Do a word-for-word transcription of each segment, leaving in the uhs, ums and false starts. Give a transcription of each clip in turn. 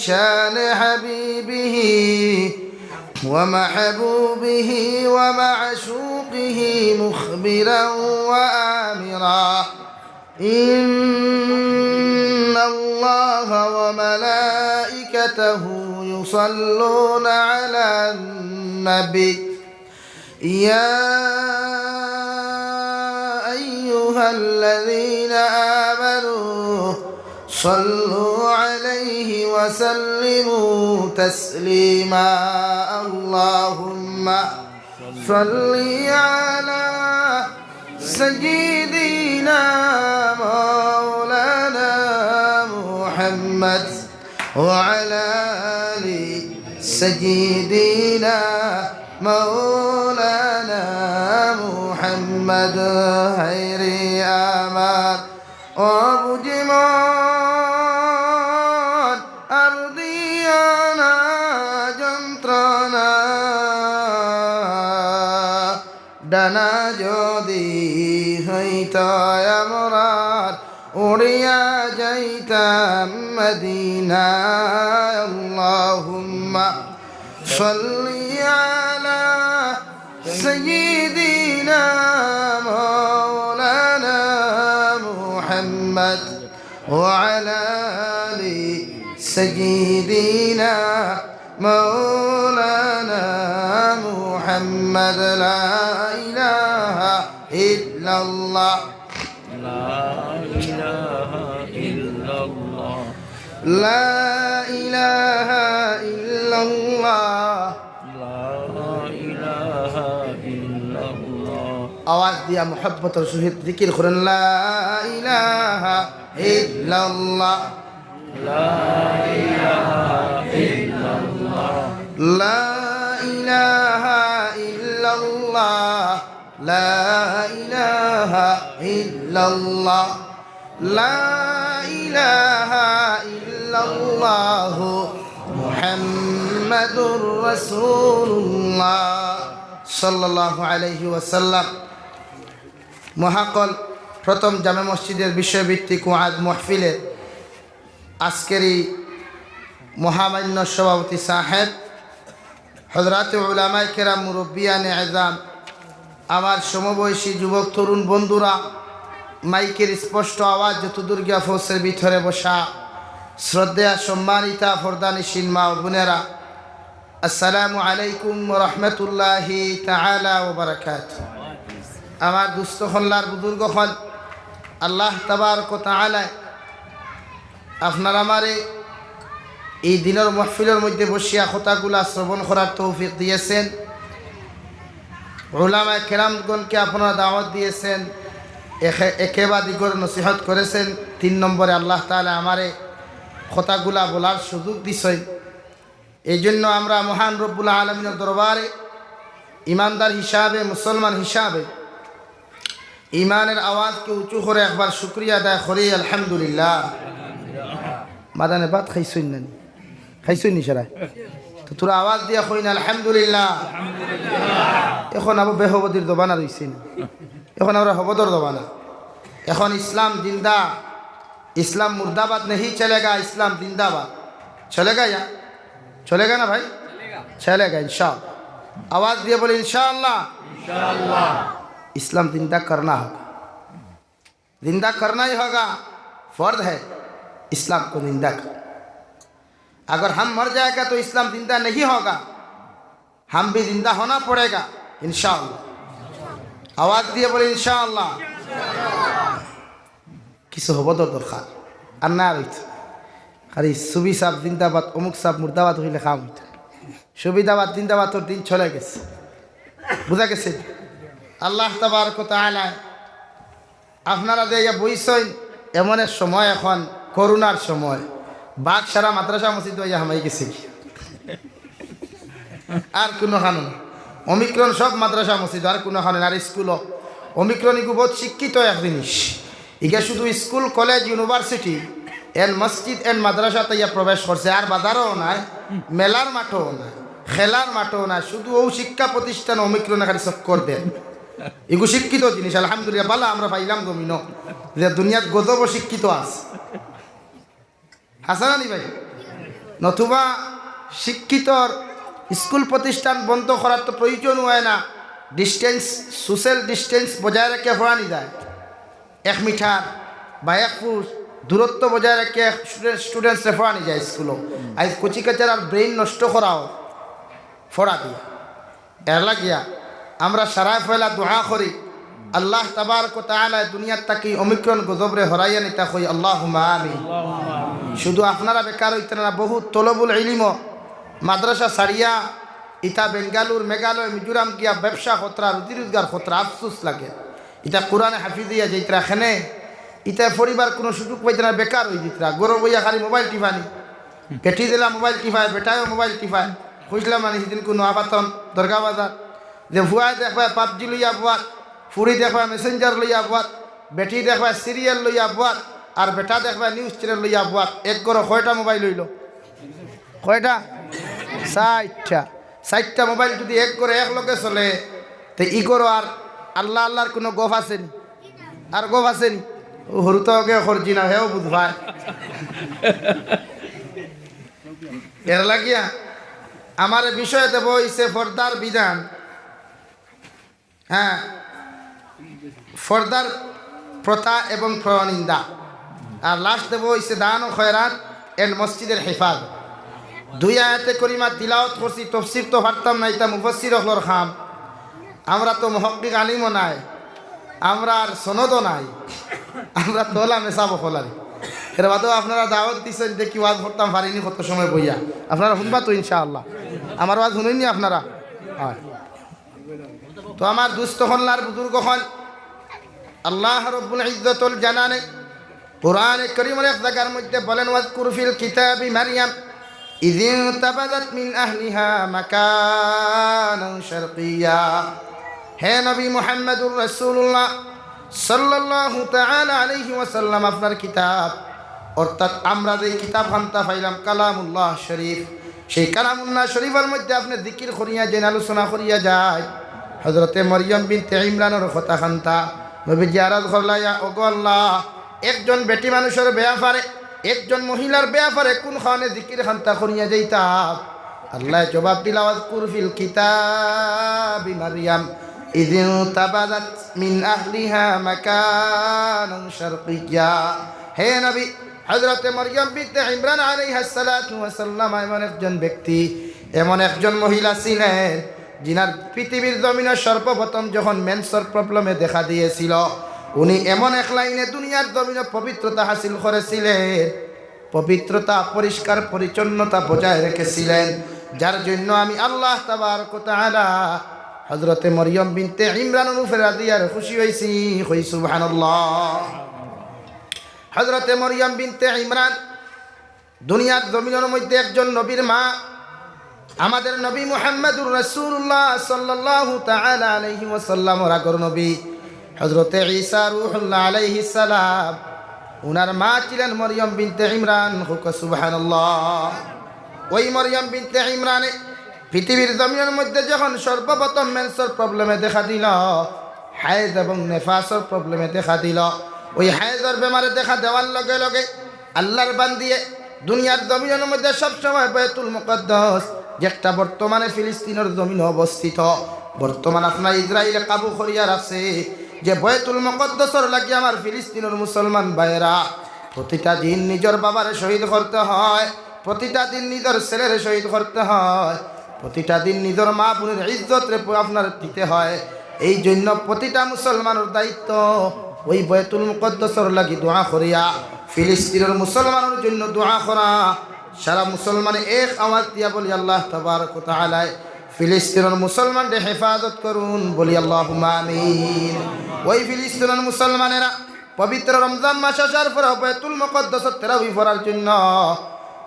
شان حبيبه ومحبوبه ومعشوقه مخبرا وآمرا. إن الله وملائكته يصلون على النبي. يا أيها الذين آمنوا صلوا عليه وسلموا تسليما. اللهم صل على سيدنا مولانا محمد وعلى آل سيدنا مولانا محمد. হায়রে আমার অবুঝমন আর দিও না যন্ত্রণা, ডানা যদি হইত আমরার, উড়িয়া যাইতাম মদিনায়। اللهم صل على سيدنا مولانا محمد وعلى آل سيدنا مولانا محمد. لا إله إلا الله. لا إله إلا الله. لا إله إلا الله. لا إله إلا الله. আওয়াজ দিয়া মুহাব্বতর সহিত জিকির করইন, لا إله إلا الله. لا إله إلا الله. لا إله إلا الله. لا إله إلا الله. لا إله إلا الله محمد رسول الله صلى الله عليه وسلم. মহাকল প্রথম জামে মসজিদের বিষয়ভিত্তিক ওয়াজ মাহফিলের আজকের এই মহামান্য সভাপতি সাহেব, হযরাতে উলামায়ে কেরাম, মুরব্বিয়ানে এজাম, আমার সমবয়সী যুবক তরুণ বন্ধুরা, মাইকের স্পষ্ট আওয়াজ যতদূর গিয়া পৌঁছের ভিতরে বসা শ্রদ্ধেয়া সম্মানিতা পর্দানিশীন মা ও বোনেরা, আসসালামু আলাইকুম ওয়া রাহমাতুল্লাহি তাআলা ওয়া বারাকাতুহু। আমার দুস্ত অকল আর বুজুর্গ অকল, আল্লাহ তাবারক ওয়া তাআলায় আপনার আমারে এই দিনর মাহফিলর মধ্যে বসিয়া কথাগুলা শ্রবণ করার তৌফিক দিয়েছেন। উলামায়ে কেরামগণকে আপনারা দাওয়াত দিয়েছেন, একে, একে বা দিগর নসিহত করেছেন। তিন নম্বরে আল্লাহ তাআলা আমারে কথাগুলা বলার সুযোগ দিছেন। এই জন্য আমরা মহান রব্বুল আলামিনের দরবারে ইমানদার হিসাবে, মুসলমান হিসাবে ইমানের আওয়াজকে উঁচু করে একবার শুকরিয়া আদায় করি, আলহামদুলিল্লাহ। মাদানে ভাত খাইছইন না নি? খাইছইন নি সারা? তো থুড়া আওয়াজ দিয়া কইন, আলহামদুলিল্লাহ। এখন আবার বেহবদির জমানা রইছে না, এখন আমরা হবদর জমানা। এখন ইসলাম জিন্দা, ইসলাম মুর্দাবাদ নেহি চলেগা, ইসলাম জিন্দাবাদ। চলেগা ইয়া? চলেগা না ভাই? চলেগা ইনশাআল্লাহ। আওয়াজ দিয়ে বলি ইনশাআল্লাহ। ইসলাম জিন্দা করনা হোগা, জিন্দা করনা হি হোগা, ফরজ হ্যায় ইসলাম কো জিন্দা করনা। अगर हम मर जाएगा तो इस्लाम जिंदा नहीं होगा, हम भी जिंदा होना पड़ेगा इंशाअल्लाह। আওয়াজ দিয়ে বলি ইনশাআল্লাহ। কিছু হবদর দরকার, আর না অইতো। খালি সুবি সাব জিন্দাবাদ, অমুক সাব মুর্দাবাদ অইলে কাম অইতো। সুবিদাবাদ জিন্দাবাদর দিন চলে গেছে, বুঝা গেছে? আল্লাহ তাবারক ওয়া তাআলা আপনারা যে ইয়া বইছইন, এমন এক সময় এখন, করোনার সময়, বাঘ সারা মাদ্রাসা মসজিদ ইয়া হামাই গেছে কি? আর কুনু খানো না। ওমিক্রন সব মাদ্রাসা মসজিদ, আর কুনু খানো না, আর স্কুলও। ওমিক্রন ইগু বহুত শিক্ষিত এক জিনিস। ইগা শুধু স্কুল, কলেজ, ইউনিভার্সিটি, এন মসজিদ, এন মাদ্রাসাত ইয়া প্রবেশ করছে, আর বাজারও নাই, মেলার মাঠও নাই, খেলার মাঠও নাই, শুধু অউ শিক্ষা প্রতিষ্ঠান ওমিক্রনে খালি চক্কর দেয়। ইগু শিক্ষিত জিনিস, আলহামদুলিল্লাহ, বালা আমরা পাইলাম জমিনো, যে দুনিয়াত গজব শিক্ষিত আছে। হাছা না নি ভাই? নতুবা শিক্ষিতর স্কুল প্রতিষ্ঠান বন্ধ করার তো প্রয়োজন হয় না। Distance, social distance বজায় রাখিয়া পড়ানি যায়। এক মিটার বা এক ফুট দূরত্ব বজায় রাখিয়া স্টুডেন্টসরে পড়ানি যায় স্কুলো। আইজ কচিকাচারার ব্রেইন নষ্ট করাও পড়া দিয়া। এর লাগিয়া আমরা সারায় পয়লা দোয়া করি, আল্লাহ তাবারক ওয়া তাআলায় দুনিয়ার থাকি ওমিক্রন গজবরে হরাইয়া নিতা কই, আল্লাহুম্মা আমিন। শুধু আপনারা বেকার অইতা না, বহুত তলবুল ইলিমও মাদ্রাসা ছাড়িয়া ইতা বেঙ্গালুর, মেঘালয়, মিজোরাম গিয়া ব্যবসা করতরা, রুজি রোজগার করতরা, আফসোস লাগে। ইতা কোরআনে হাফিজ অইয়া যাইতরা খেনে, ইতা পড়িবার কুনু সুযোগ পাইতরা না, বেকার অই যাইতরা, ঘরো বইয়া খালি মোবাইল টিপানি। বেটি দিলা মোবাইল টিপায়, বেটায়ও মোবাইল টিপায়। কইছলাম মানে হিদিন কুনু আবাতন দরগা বাজার, যে ফুয়ায় দেখবায় পাবজি লইয়া বওয়াত, ফুড়ি দেখবায় মেসেঞ্জার লইয়া বওয়াত, বেটি দেখবায় সিরিয়াল লইয়া বওয়াত, আর বেটা দেখবায় নিউজ চ্যানেল লইয়া বওয়াত। এক ঘরো কয়টা মোবাইল অইলো? কয়টা? চাইরটা। চাইরটা মোবাইল যুদি এক ঘরো এক লগে চলে, তে ই ঘরো আর আল্লাহ আল্লাহর কুনু গফ আছে নি? আর গফ আছে নি? ও হুরুতাওগে করজি না, হেও বুঝবায়। এর লাগিয়া আমার এ বিষয়ে দেব অইছে পর্দার বিধান। হ্যাঁ, পর্দার প্রথা এবং পরনিন্দা। আর লাস্ট দেব অইছে দান ও খয়রাত and মসজিদের হেফাজত। দুই আয়াতে করিমা তিলাওয়াত করছি, তফসির তো পারতাম না, ইতা মুফাসসির অকলর কাম। আমরা তো মুহাক্কিক আলিমও নাই, আমরার সনদও নাই, আমরা তো অলা মেসাব অকল আরি। এর বাদেও আপনারা দাওয়াত দিছইন, দেখি ওয়াজ করতাম পারিনি কত সময় বইয়া। আপনারা হুনবা তো ইনশাআল্লাহ, আমার ওয়াজ হুনইননি আপনারা? হয়। তো আমার দুস্ত অকল আর বুজুর্গ অকল, আল্লাহ রব্বুল ইজ্জতুল জালালে কোরআনে করিমর এক জাগার মধ্যে বলেন, "ওয়াজকুর ফিল কিতাবি মারইয়াম ইযিনতাবাযাত মিন আহলিহা মাকানান শারকিয়্যা।" হে নবী মুহাম্মাদুর রাসূলুল্লাহ সাল্লাল্লাহু তাআলা আলাইহি ওয়াসাল্লাম, আপনার কিতাব, অর্থাৎ আমরা যেই কিতাব খান্তা পাইলাম কালামুল্লাহ শরীফ, সেই কালামুল্লাহ শরীফর মধ্যে আপনে জিকির করিয়া যাইন, আলোচনা করিয়া যাইন। হযরতে মরিয়ম বিনতে ইমরানর কথা খান্তা নবীজি আরাজ করলা, "ইয়া ওগো আল্লাহ, একজন বেটি মানুষর বেয়াপারে, একজন মহিলার বেয়াপারে কুন খানে জিকির খান্তা করিয়া যাইতাম?" আল্লায় জবাব দিলা, "ওয়াজকুর ফিল কিতাবি মারইয়াম ইযিনতাবাযাত মিন আহলিহা মাকানান শারকিয়্যা।" হে নবী, হযরতে মরিয়ম বিনতে ইমরান আলাইহাস সালাতু ওয়াস সালাম এমন একজন ব্যক্তি, এমন একজন মহিলা ছিলেন, যিনার পৃথিবীর জমিনে সর্বপ্রথম যখন মেন্সর প্রবলেমে দেখা দিয়েছিল, উনি এমন এক লাইনে দুনিয়ার জমিনে পবিত্রতা হাসিল করেছিলেন, পবিত্রতা, পরিষ্কার পরিচ্ছন্নতা বজায় রেখেছিলেন, যার জন্য আমি আল্লাহ তাবারক ওয়া তাআলা হযরতে মরিয়ম বিনতে ইমরানর উপরে রাজি আর খুশি অইছি। কই সুবহানাল্লাহ। হযরতে মরিয়ম বিনতে ইমরান দুনিয়ার জমিনর মধ্যে একজন নবীর মা, আমাদের নবী মুহাম্মাদুর রাসূলুল্লাহ সাল্লাল্লাহু তাআলা আলাইহি ওয়াসাল্লামর আগর নবী হযরতে ঈসা রূহুল্লাহ আলাইহিস সালাম, উনার মা ছিলেন মরিয়ম বিনতে ইমরান। কউক্কা সুবহানাল্লাহ। ওই মরিয়ম বিনতে ইমরানে পৃথিবীর জমিনর মধ্যে যখন সর্বপ্রথম মেন্সর প্রবলেমে দেখা দিল, হায়েজ এবং নেফাসর প্রবলেমে দেখা দিল, ওই হায়েজর বেমারে দেখা দেওয়ার লগে লগে আল্লাহর বান্দিয়ে দুনিয়ার জমিনর মধ্যে সবসময় বায়তুল মুকাদ্দাস, যেটা বর্তমানে ফিলিস্তিনর জমিনে অবস্থিত, বর্তমান আপনার ইসরায়েলে কাবু করিয়া রাখছে, যে বায়তুল মুকাদ্দাসর লাগি আমার ফিলিস্তিনর মুসলমান ভাইয়েরা প্রতিটা দিন নিজর বাবারে শহীদ করতে হয়, প্রতিটা দিন নিজর ছেলেরে শহীদ করতে হয়, প্রতিটা দিন নিজর মা বোনের ইজ্জতরে প-, আপনার দিতে হয়। এই জন্য প্রতিটা মুসলমানর দায়িত্ব ওই বায়তুল মুকাদ্দাসর লাগি দোয়া করিয়া ফিলিস্তিনর মুসলমানর জন্য দোয়া করা। সারা মুসলমানে এক আওয়াজ দিয়া বলি, "আল্লাহ তাবারক ওয়া তাআলায় ফিলিস্তিনর মুসলমানরে হেফাজত করুন।" বলি, "আল্লাহুম্মা আমিন।" ওই ফিলিস্তিনর মুসলমানেরা পবিত্র রমজান মাস আসার পরে বায়তুল মুকাদ্দাসত তেরাবি পড়ার জন্য,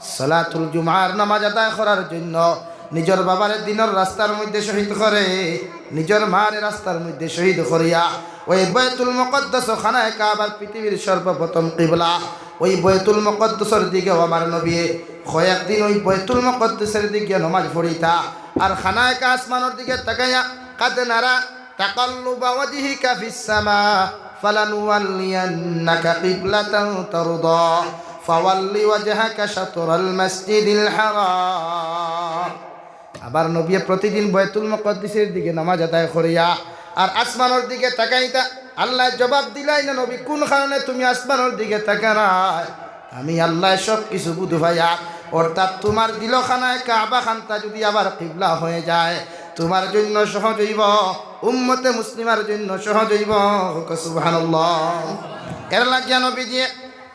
সালাতুল জুমার নামাজ আদায় করার জন্য নিজর বাবারে দিনর রাস্তার মধ্যে শহীদ করে, নিজর মারে রাস্তার মধ্যে শহীদ করিয়া ওই বায়তুল মুকাদ্দাস খানায়ে কাবার পৃথিবীর সর্বপ্রথম কিবলা, ওই বায়তুল মুকাদ্দাসর দিকেও আমার নবী কয়েকদিন ওই বায়তুল মুকাদ্দাসর দিকে নমাজ পড়িতা, আর খানায়ে কা-, আসমানর দিকে তাকাইয়া কাঁদে নারা তাকাল্লুবা ওয়াজহিকা ফিস সামা, ফালানুওয়াল্লিয়ান্নাকা কিবলাতান তারদা। ফাওয়াল্লি ওয়াজহাকা শাতরাল মাসজিদিল হারাম। আবার নবীয়ে প্রতিদিন বায়তুল মুকাদ্দাসের দিকে নামাজ আদায় করিয়া আর আসমানর দিকে তাকাইতা। আল্লায় জবাব দিলাইন, নবী, কুন কারণে তুমি আসমানর দিকে তাকারায়? আমি আল্লায় সব কিছু বুঝি ফাইয়ার। অর্থাৎ তুমার দিলখানায় কাবা খানতা যুদি আবার কিবলা অইযায়, তুমার জন্য সহজ অইবো, উম্মতে মুসলিমার জন্য সহজ অইবো। কউক্কা সুবহানাল্লাহ। এর লাগিয়া নবীজিয়ে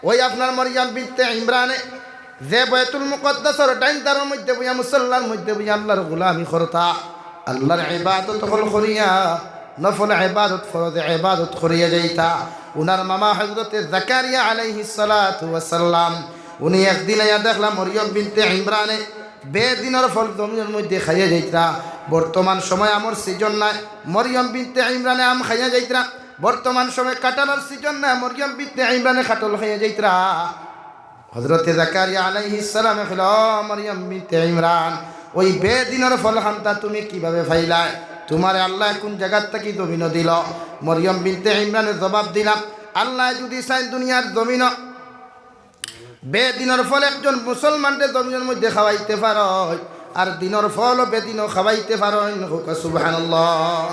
ওই আপনার মরিয়ম বিনতে ইমরানে যে বায়তুল মুকাদ্দাসর ডাইন ধারর মধ্যে বইয়া, মুসল্লার মধ্যে বইয়া আল্লার গোলামি করতা, আল্লার ইবাদত অকল করিয়া, নফল ইবাদত, ফরজ ইবাদত করিয়া যাইতা, উনার মামা হযরতে জাকারিয়া আলাইহিস সালাতু ওয়াস সালাম, উনি একদিন আইয়া দেখলা মরিয়ম বিনতে ইমরানে বেদিনর ফল জমিনর মধ্যে খাইয়া যাইতরা। বর্তমান সময় আমর সিজন নায়, মরিয়ম বিনতে ইমরানে আম খাইয়া যাইতরা। বর্তমান সময় কাঁঠালর সিজন নায়, মরিয়ম বিনতে ইমরানে কাঁঠাল খাইয়া যাইতরা। হযরতে জাকারিয়া আলাইহিস সালামে কইলা, "ও মরিয়ম বিনতে ইমরান, ওই বেদিনর ফল খানতা তুমি কিভাবে পাইলায়? তুমারে আল্লায় কুন জাগাত থাকি জমিনো দিলো?" মরিয়ম বিনতে ইমরানে জবাব দিলা, "আল্লায় যুদি চাইন দুনিয়ার জমিনো বেদিনর ফল একজন মুসলমানরে জমিনর মধ্যে খাওয়াইতে পারইন, আর দিনর ফলও বেদিনও খাওয়াইতে পারইন।" কউক্কা সুবহানাল্লাহ।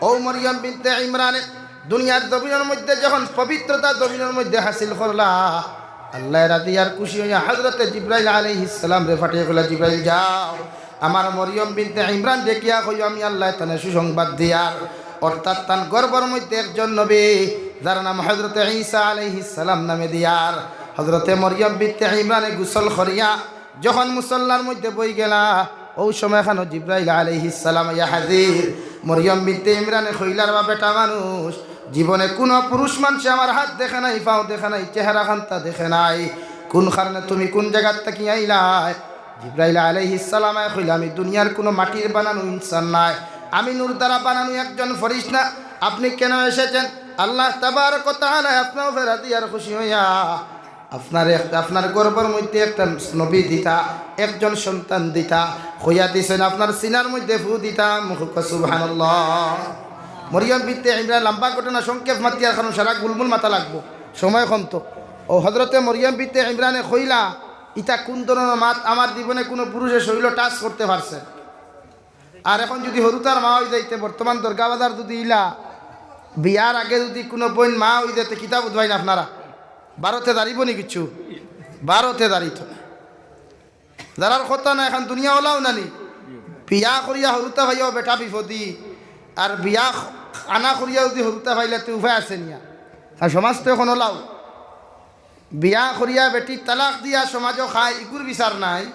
ও মরিয়ম বিনতে ইমরানে দুনিয়ার জমিনর মধ্যে যখন পবিত্রতা জমিনর মধ্যে হাসিল করলা, আল্লায় রাজি আর খুশি অইয়া হযরতে জিব্রাইল আলাইহিস সালামরে পাঠাইয়া কইলা, "জিব্রাইল যাও, আমার মরিয়ম বিনতে ইমরানরে গিয়া কইও আমি আল্লায় তানে সুসংবাদ দিয়ার।" অর্থাৎ তান গর্ভর মধ্যে একজন নবী, যার নাম হযরতে ঈসা আলাইহিস সালাম নামে দিয়ার। হযরতে মরিয়ম বিনতে ইমরানে গোসল করিয়া যখন মুসল্লার মধ্যে বই গেলা, অউ সময় খানো জিব্রাইল আলাইহিস সালাম আইয়া হাজির। মরিয়ম বিনতে ইমরানে কইলা, "রে বা বেটা মানুষ, জীবনে কুনু পুরুষ মানষে আমার হাত দেখে নাই, পাও দেখে নাই, চেহারা খানতা দেখে নাই, কুন কারণে তুমি কুন জাগাত থাকি আইলায়?" জিব্রাইল আলাইহিস সালামে কইলা, "আমি দুনিয়ার কুনু মাটির বানানো ইনসান নায়, আমি নূর দ্বারা বানানো একজন ফিরিশতা। আপনি কেন এসেছেন? আল্লাহ তাবারক ওয়া তাআলা আপনার উপরে রাজি আর খুশি অইয়া আপনার এক-, আপনার গর্ভর মধ্যে একটা নবী দিতা, একজন সন্তান দিতা, কইয়া দিছইন আপনার সিনার মধ্যে ফু দিতাম।" কউক্কা সুবহানাল্লাহ। মরিয়ম বিনতে ইমরান, লম্বা ঘটনা, সংক্ষেপ মাতিয়ার কারণ সারা গুলমুল মাতা লাগবো, সময় কম তো। ও হযরতে মরিয়ম বিনতে ইমরানে কইলা, "ইতা কুন ধরনর মাত? আমার জীবনে কুনু পুরুষে শরীলো touch করতে পারছে।" আর এখন যুদি হুরুতার মা অইযাইতে, বর্তমান দরগা বাজার যুদি ইলা বিয়ার আগে যুদি কুনু বইন মা অইযাইতে, কিতা বুঝবাইন আপনারা? বারোতে দাঁড়িবো নি কিচ্ছু? বারোতে দাঁড়িতো না। যারার কথা না, এখন দুনিয়া অলাও নানি। বিয়া করিয়া হুরুতা পাইয়াও বেটা বিপদি, আর বিয়া আনা করিয়া যুদি হুরুতা পাইলে তে উপায় আছে নিয়া। আর সমাজ তো এখন অলাও। বিয়া করিয়া বেটি তালাক দিয়া সমাজো খায়, ইগুর বিচার নাই।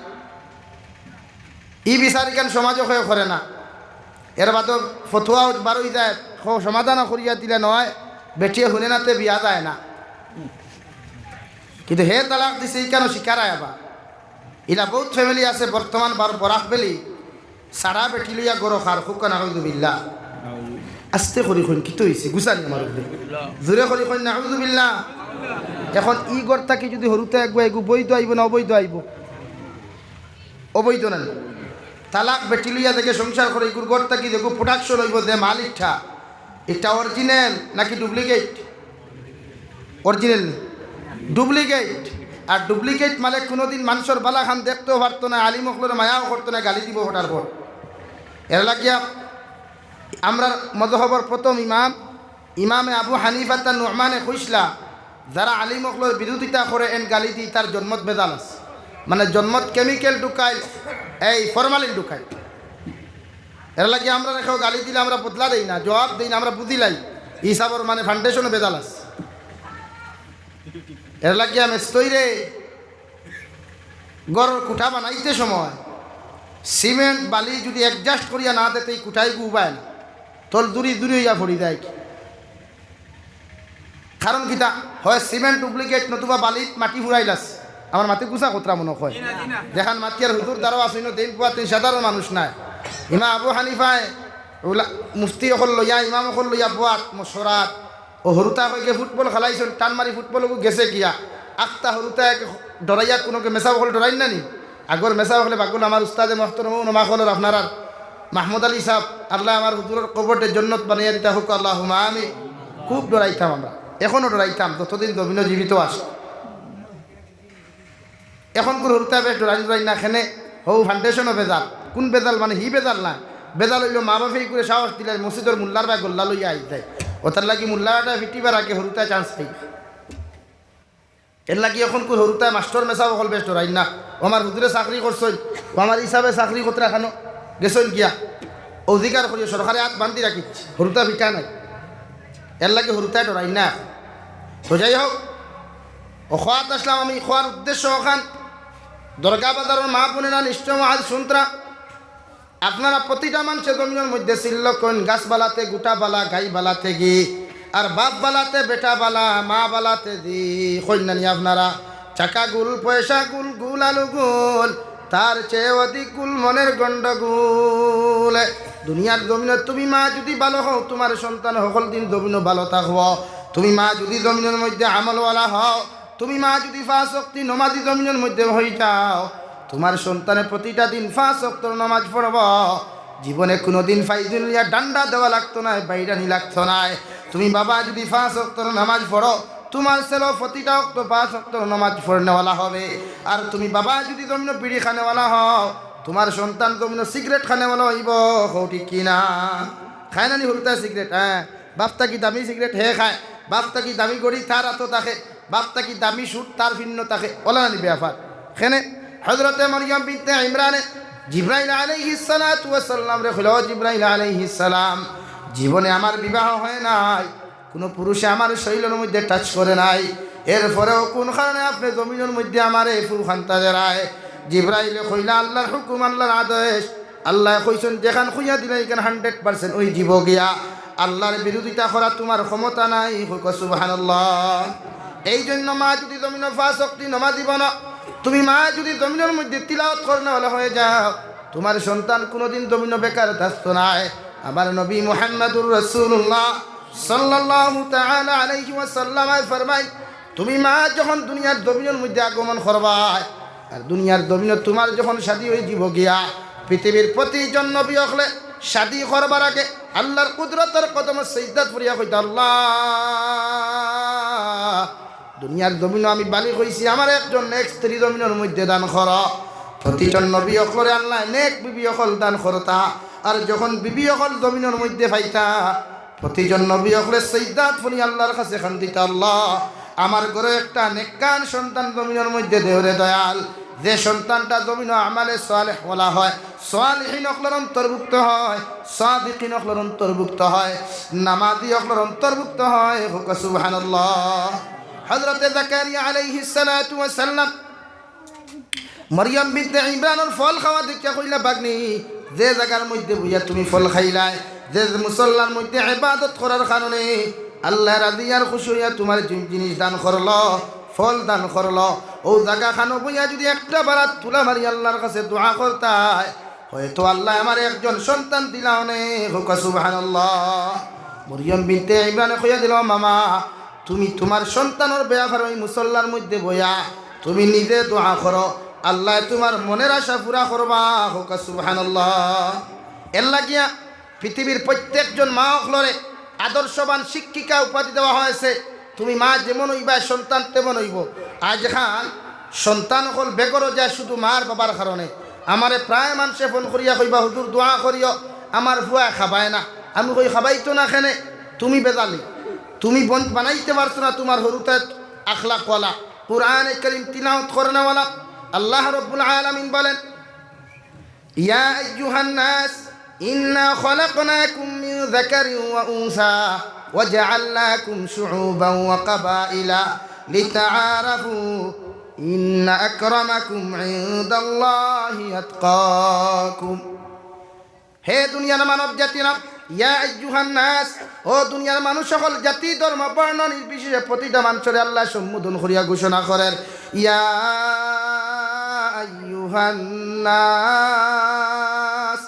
ই বিচার ইখান সমাজো কেউ করে না। এর বাদে ফতুয়া বারোই যায়, কও সমাধান করিয়া দিলে নয়, বেটিয়ে হুনে না তে বিয়া যায় না। কিন্তু হে তালাক দিছে, ইখানও স্বীকার আয় আবার। ইলা বউত family আছে বর্তমান বার-, বরাক ভ্যালি, সারা বেটি লইয়া ঘরো খার, কউক্কা নাউজুবিল্লাহ। আস্তে করি কইন, কিতা অইছে? গুছা নি আমার উপরে। জোরে করি কইন, নাউজুবিল্লাহ। এখন ই ঘর থাকি যুদি হুরুতা এগু এগু বৈধ আইবো না অবৈধ আইবো? অবৈধ না নি? তালাক বেটি লইয়া যেগু সংসার করে, ইগুর ঘর থাকি যেগু production অইবো, যে মাল ইকটা, ইকটা original নাকি duplicate? Original নি? Duplicate। আর duplicate মালে কুনুদিন মানষর বালা খান দেখতেও পারতো না, আলিম অকলর মায়াও করতো না, গালি দিবো ফটার ফট। এর লাগিয়া আমরার মজহবর প্রথম ইমাম, ইমামে আবু হানিফা তান নু'মানে কইছলা, যারা আলিম অকলর বিরোধিতা করে এন গালি দি, তার জন্মত ভেজাল আছে। মানে জন্মত chemical ঢুকাইল, এই formalin ঢুকাইল। এর লাগি আমরারে কেউ গালি দিলে আমরা বদলা দেই না, জবাব দেই না, আমরা বুঝিলাই। হিসাবর মানে foundation-ও ভেজাল আছে। এর লাগি আমি স্তৈরে ঘরর কুঠা বানাইতে সময় সিমেন্ট বালি যুদি adjust করিয়া না দেয়, তে ই কুঠাইগু উবায় না, তল দুরি দুরি অইয়া পড়ি যায়। কারণ কিতা? হয় সিমেন্ট duplicate, নতুবা বালিত মাটি ফুরাইল আছে। আমার মাতে গুছা খতরা মনো অয়। যেখান মাতিয়ার হুজুর দ্বারাও আছে, ইনো দিন পুয়া তিন সাধারণ মানুষ নায়। ইমাম আবু হানিফায় উলা-, মুফতি অকল লইয়া, ইমাম অকল লইয়া বওয়াত, মশওরাত। ও হুরুতা কয় গিয়া ফুটবল খেলাইছইন, টান মারি ফুটবলগু গেছে গিয়া। আখতা হুরুতা এক ডরাইয়া কুনুকে মেসাব অকল ডরাইন না নি? আগর মেসাব অকলে বাগুল আমার উস্তাদে মহতরম ও নমা অকলর আপনারার মাহমুদ আলী সাব, আল্লায় আমার হুজুরর কবররে জন্নত বানাইয়া দিতা হউক, আল্লাহুম্মা আমিন। খুব ডরাইতাম আমরা, এখনো ডরাইতাম, যতদিন জমিনো জীবিত আছে। অখনকুর হুরুতায় বেশ ডরাইন ডরাইন না, কেনে? হউ foundation-ও বেজাল। কুন বেজাল? মানে হি বেজাল না, বেজাল অইলো মা বাপে ইগুরে সাহস দিলে মসজিদর মুল্লার বায় গল্লা লইয়া আইযায়। অতার লাগি মুল্লাটা ফিটিবার আগে হুরুতায় chance পাইবা। এরলাগি অখনকুর হুরুতায় মাস্টর মেসাব অকল বেশ ডরাইন না। ও আমার হুজুরে চাকরি করছইন, ও আমার হিসাবে চাকরি কতরা খানো গেছইন গিয়া, অউ জিকার করিও, সরকারে আত বান্ধি রাখিছে, হুরুতা ফিটা নাই। এরলাগি হুরুতায় ডরাইন না। তো যাই হউক, অউ কওয়াত আছলাম আমি, কওয়ার উদ্দেশ্য অখান, দরগা বাজারর মা বইনেরা নিশ্চয় আজ হুনতরা, আপনারা প্রতিটা মানষে জমিনর মধ্যে ছিল কইন, গাছ বালাতে গুটা বালা, গাই বালাতে ঘি, আর বাপ বালাতে বেটা বালা, মা বালাতে ঝি। কইন না নি আপনারা? চাকা গুল, পয়সা গুল, গুল আলু গুল, তার চেয়ে অধিক গুল মনের গন্ডগোল। দুনিয়ার জমিনো তুমি মা যুদি ভালো হও, তুমার সন্তান হকল দিন জমিনো ভালো থাকবো। তুমি মা যুদি জমিনর মধ্যে আমলওয়ালা হও, তুমি মা যুদি পাঁচ ওয়াক্তি নমাজি জমিনর মধ্যে হই যাও, তুমার সন্তানে প্রতিটা দিন পাঁচ ওয়াক্তর নমাজ পড়বো। জীবনে কুনুদিন ফাইজুল ইয়া ডান্ডা দেওয়া লাগতো নায়, বাইরানি লাগতো নায়। তুমি বাবা যুদি পাঁচ ওয়াক্তর নমাজ পড়ো, তুমার ছেলে প্রতিটা ওয়াক্ত পাঁচ ওয়াক্তর নমাজ পড়নেওয়ালা হবে। আর তুমি বাবা যুদি জমিনো বিড়ি খানেওয়ালা হও, তুমার সন্তান জমিনো সিগারেট খানেওয়ালা হইবো। কও ঠিক কি না? খায় না নি হুরুতায় সিগারেট? হ্যাঁ, বাপ থাকি দামি সিগারেট হে খায়, বাপ থাকি দামি ঘড়ি তার আতো থাকে, বাপ থাকি দামি suit তার ফিন্নো থাকে, অলা না নি বেয়াপার? কেনে? হজরতে মরিয়ম বিনতে ইমরানে জিব্রাইল আলাইহিস সালাতু ওয়াস সালামরে কইলা, "ও জিব্রাইল আলাইহিস সালাম, জীবনে আমার বিবাহ হয় নাই, কুনু পুরুষে আমার শরীলর মধ্যে touch করে নাই, এরপরেও কুন কারণে আপনে জমিনর মধ্যে আমারে ফুখান্তা দেরায়?" জিব্রাইলে কইলা, "আল্লার হুকুম, আল্লার আদেশ।" আল্লায় কইছইন, যেখান কইয়া দিলা ইখান hundred percent অইযিবো গিয়া। আল্লার বিরোধিতা করা তুমার ক্ষমতা নাই। কউক্কা সুবহানাল্লাহ। এই জন্য মা যুদি জমিনো পাঁচ ওয়াক্তি নমাজি বনো, তুমি মা যুদি জমিনর মধ্যে তিলাওয়াত করনেওয়ালা হয়ে যাও, তুমার সন্তান কুনুদিন জমিনো বেকার থাকতো নায়। আমার নবী মুহাম্মাদুর রাসূলুল্লাহ সাল্লাল্লাহু তাআলা আলাইহি ওয়াসাল্লামে ফরমাইন, তুমি মা যখন দুনিয়ার জমিনর মধ্যে আগমন করবায়, আর দুনিয়ার জমিনো তুমার যখন শাদী অইযিবো গিয়া, পৃথিবীর প্রতিজন নবী অকলে শাদী করবার আগে আল্লার কুদরতর কদমো সিজদাত পড়িয়া কইতা, "আল্লাহ, দুনিয়ার জমিনো আমি বালিগ অইছি, আমারে একজন নেক স্ত্রী জমিনর মধ্যে দান করো।" প্রতিজন নবী অকলরে আল্লায় নেক বিবি অকল দান করতা। আর যখন বিবি অকল জমিনর মধ্যে পাইতা, প্রতিজন নবী অকলে সিজদাত পড়ি আল্লার কাছে কান্দিতা, "আল্লাহ, আমার ঘরো একটা নেককার সন্তান জমিনর মধ্যে দেওরে দয়াল, যে সন্তানটা জমিনো আমালে সালেহওয়ালা হয়, সালিহিন অকলর অন্তর্ভুক্ত হয়, সাদিকিন অকলর অন্তর্ভুক্ত হয়, নামাজি অকলর অন্তর্ভুক্ত হয়।" কউক্কা সুবহানাল্লাহ। হজরতে জাকারিয়া আলাইহিস সালাতু ওয়াস সালাম মরিয়ম বিনতে ইমরানর ফল খাওয়া দেখিয়া কইলা, "ভাগ্নি, যে জাগার মধ্যে বইয়া তুমি ফল খাইলায়, যে মুসল্লার মধ্যে ইবাদত করার কারণে আল্লায় রাজি আর খুশি অইয়া তুমারে যে জিনিস দান করলো, ফল দান করলো, অউ জাগাখানো বইয়া যুদি একটা বারাত তুলা মারি আল্লার কাছে দোয়া করতায়, হয়তো আল্লায় আমারে একজন সন্তান দিলা অনে।" কউক্কা সুবহানাল্লাহ। মরিয়ম বিনতে ইমরানে কইয়া দিলা, "মামা, তুমি তুমার সন্তানর বেয়াপারে অউ মুসল্লার মধ্যে বইয়া তুমি নিজে দোয়া করো, আল্লায় তুমার মনের আশা পুরা করবা।" কউক্কা সুবহানাল্লাহ। এরলাগিয়া পৃথিবীর প্রত্যেকজন মা অকলরে আদর্শবান শিক্ষিকা উপাধি দেওয়া হয়েছে। তুমি মা যেমন অইবায়, সন্তান তেমন অইবো। আইজকাল সন্তান অকল বেঘরো যায় শুধু মার বাবার কারণে। আমারে প্রায় মানষে ফোন করিয়া কইবা, "হুজুর, দোয়া করিও, আমার ফুয়ায় খাবায় না।" আমি কই, "খাবাইতো না কেনে? তুমি বেজালি, তুমি বন-, বানাইতে পারছো না তুমার হুরুতায় আখলাকওয়ালা, কুরআনে করিম তিলাওয়াত করনেওয়ালা।" আল্লাহ রব্বুল আলামিন বলেন, "ইয়া আইয়ুহান নাস, ইন্না খালাকনাকুম মিন যাকারিন ওয়া উনসা ওয়া জাআলনাকুম শুউবান ওয়া কাবাইলা লিতাআরাফু, ইন্না আকরামাকুম ইনদাল্লাহি আতকাকুম।" হে দুনিয়ার মানব জাতিরা, ইয়া আইয়ুহান নাস, ও দুনিয়ার মানুষ অকল, জাতি, ধর্ম, বর্ণ নির্বিশেষে প্রতিটা মানষরে আল্লায় সম্বোধন করিয়া ঘোষণা করের, ইয়া আইয়ুহান নাস,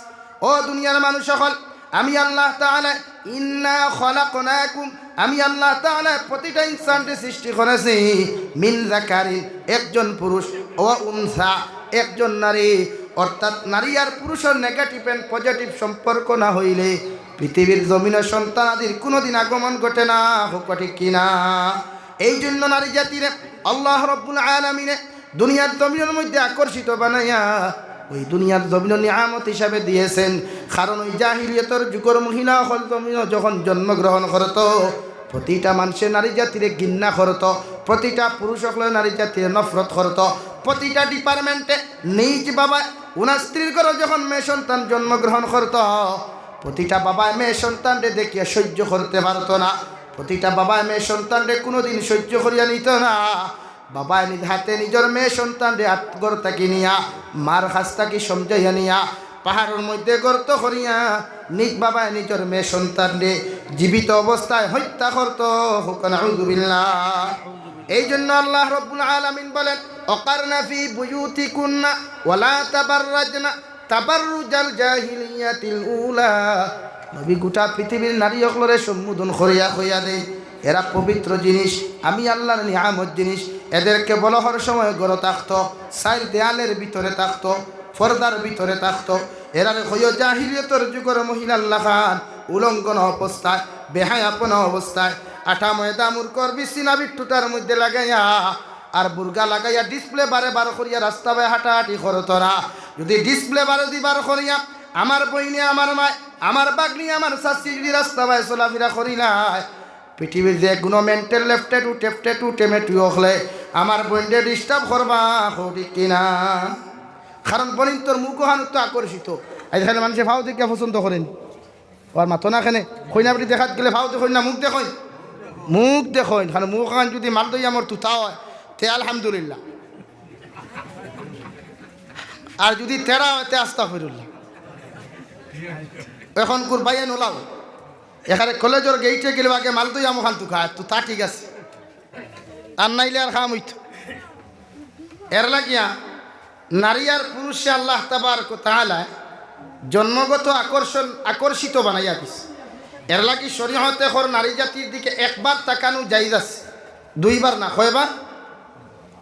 ও দুনিয়ার মানুষ অকল, আমি আল্লাহ তাআলা, ইন্না খালাকনাকুম, আমি আল্লাহ তাআলা প্রতিটা ইনসানরে সৃষ্টি করেছি, মিন যাকারিন, একজন পুরুষ, ওয়া উনসা, একজন নারী, অর্থাৎ নারী আর পুরুষর negative and positive সম্পর্ক না হইলে পৃথিবীর জমিনো সন্তানাদির কুনুদিন আগমন ঘটে না। কউক্কা ঠিক কি না? এই জন্য নারী জাতিরে আল্লাহ রব্বুল আলামিনে দুনিয়ার জমিনর মধ্যে আকর্ষিত বানাইয়া ওই দুনিয়ার জমিন নিয়ামত হিসাবে দিয়েছেন। কারণ ওই জাহিলিয়তর যুগর মহিলা অকল জমিন যখন জন্মগ্রহণ করত, প্রতিটা মানুষে নারী জাতিরে ঘৃণা করত, প্রতিটা পুরুষ অকলে নারী জাতিরে নফরত করত, প্রতিটা ডিপার্টমেন্টে নিজ বাবা ওনার স্ত্রীর ঘরে যখন মেয়ে সন্তান জন্মগ্রহণ করত, প্রতিটা বাবায় মেয়ে সন্তানরে দেখিয়া সহ্য করতে পারত না, প্রতিটা বাবায় মেয়ে সন্তানরে কোনোদিন সহ্য করিয়া নিত না। বাবায় নিজ হাতে নিজর মেয়ে সন্তানরে আত-, ঘর থাকি নিয়া, মার কাছ থাকি সমঝাইয়া নিয়া, পাহাড়র মধ্যে গর্ত করিয়া নিজ বাবায় নিজর মেয়ে সন্তানরে জীবিত অবস্থায় হত্যা করত। কউক্কা নাউজুবিল্লাহ। এই জন্য আল্লাহ রব্বুল আলামিন বলেন, "ওয়াকারনা ফি বুয়ুতিকুন্না ওয়ালা তাবাররাজনা তাবাররুজাল জাহিলিয়াতিল উলা।" নবী গোটা পৃথিবীর নারী অকলরে সম্বোধন করিয়া কইয়া দেন, এরা পবিত্র জিনিস, আমি আল্লাহর নিয়ামত জিনিস, এদেরকে বলা হর সময় ঘরো থাকতো, চাইর দেয়ালের ভিতরে থাকতো, পর্দার ভিতরে থাকতো। এরারে কইও জাহিলিয়তর যুগর মহিলার লাখান উলঙ্গন অবস্থায়, বেহায়াপনা অবস্থায়, আটা ময়দা মুরকর বিছিনা বিট্টুটার মধ্যে লাগাইয়া আর বুরকা লাগাইয়া ডিসপ্লে বারে বার করিয়া রাস্তা বায় হাঁটাহাঁটি করো তোরা। যদি ডিসপ্লে বারে দি বার করিয়া আমার বইনে, আমার মায়, আমার বাগনি, আমার চাচি যদি রাস্তা বায় চলাফিরা করিলায়, পৃথিবীর যে কোনো মেন্টাল লেফটেটু টেফটেটু টেমেটু অকলে আমার বইনরে ডিস্টার্ব করবা, কও ঠিক কিনা? কারণ বইনতর মুখ অখান তো আকর্ষিত। আইজকাইল মানষে ফাও দেখিয়া পছন্দ করইন। আর মাতো না কেনে? কইনা বেটি দেখাত গেলে ফাও দেখইন না, মুখ দেখইন? মুখ দেখইন। কারণ মুখ অখান যদি মালদইয়ামর তুতা অয়, তে আলহামদুলিল্লাহ। আর যদি তেরা অয়, তে আস্তাগফিরুল্লাহ। অখন কুরবাইয়া নোলাও। এখানে কলেজর গেইটে গেলে আগে মালদইয়াম অখান তুকায়, তো তা ঠিক আছে। আর নাইলে আর কাম অইতো। এর লাগিয়া নারী আর পুরুষে আল্লাহ তাবারক ওয়া তাআলা জন্মগত আকর্ষণ, আকর্ষিত বানাইয়া দিছে। এর লাগি শরীয়তে কর নারী জাতির দিকে একবার তাকানো জায়েজ আছে, দুইবার না। কয়বার?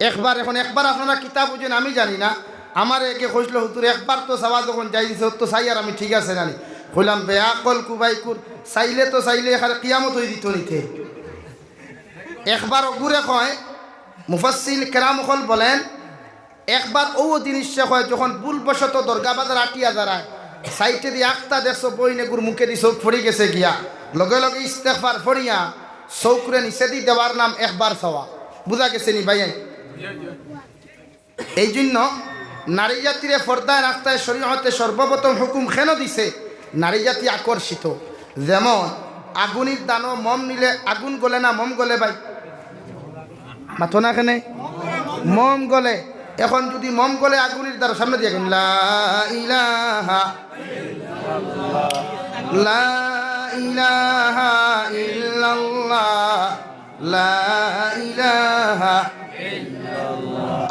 একবার। এখন একবার আপনারা কিতা বুঝইন আমি জানি না। আমারে একে কইছিল, "হুজুর, একবার তো চাওয়া যখন জায়েজ আছে, তো চাই আর আমি ঠিক আছে জানি।" কইলাম, "বেআক্কল কুবাইকুর, চাইলে তো চাইলে এখানে কিয়ামত অই দিত নিতে।" একবার অগুরে কয়, মুফাসসিরিন কেরাম অকল বলেন, একবার অউ জিনিসে কয়, যখন ভুলবশত দরগা বাজার আটিয়া যারায়, সাইটে দি আখতা দেখছো বইন এগুর মুখে দি চউখ পড়ি গেছে গিয়া, লগে লগে ইস্তেগফার পড়িয়া চউখরে নিচে দি দেওয়ার নাম একবার চাওয়া। বুঝা গেছে নি ভাইয়াইন? এই জন্য নারী জাতিরে পর্দায় রাখতে শরীয়তে সর্বপ্রথম হুকুম কেন দিছে? নারী জাতি আকর্ষিত। যেমন আগুনির দানো মম নিলে আগুন গলে না মম গলে ভাই? মাতো না কেনে? মম গলে। এখন যদি মম গলে আগুনির দানো, সামনে দিয়া কইন, লা ইলাহা, লা ইলাহা ইল্লাল্লাহ, লা ইলাহা,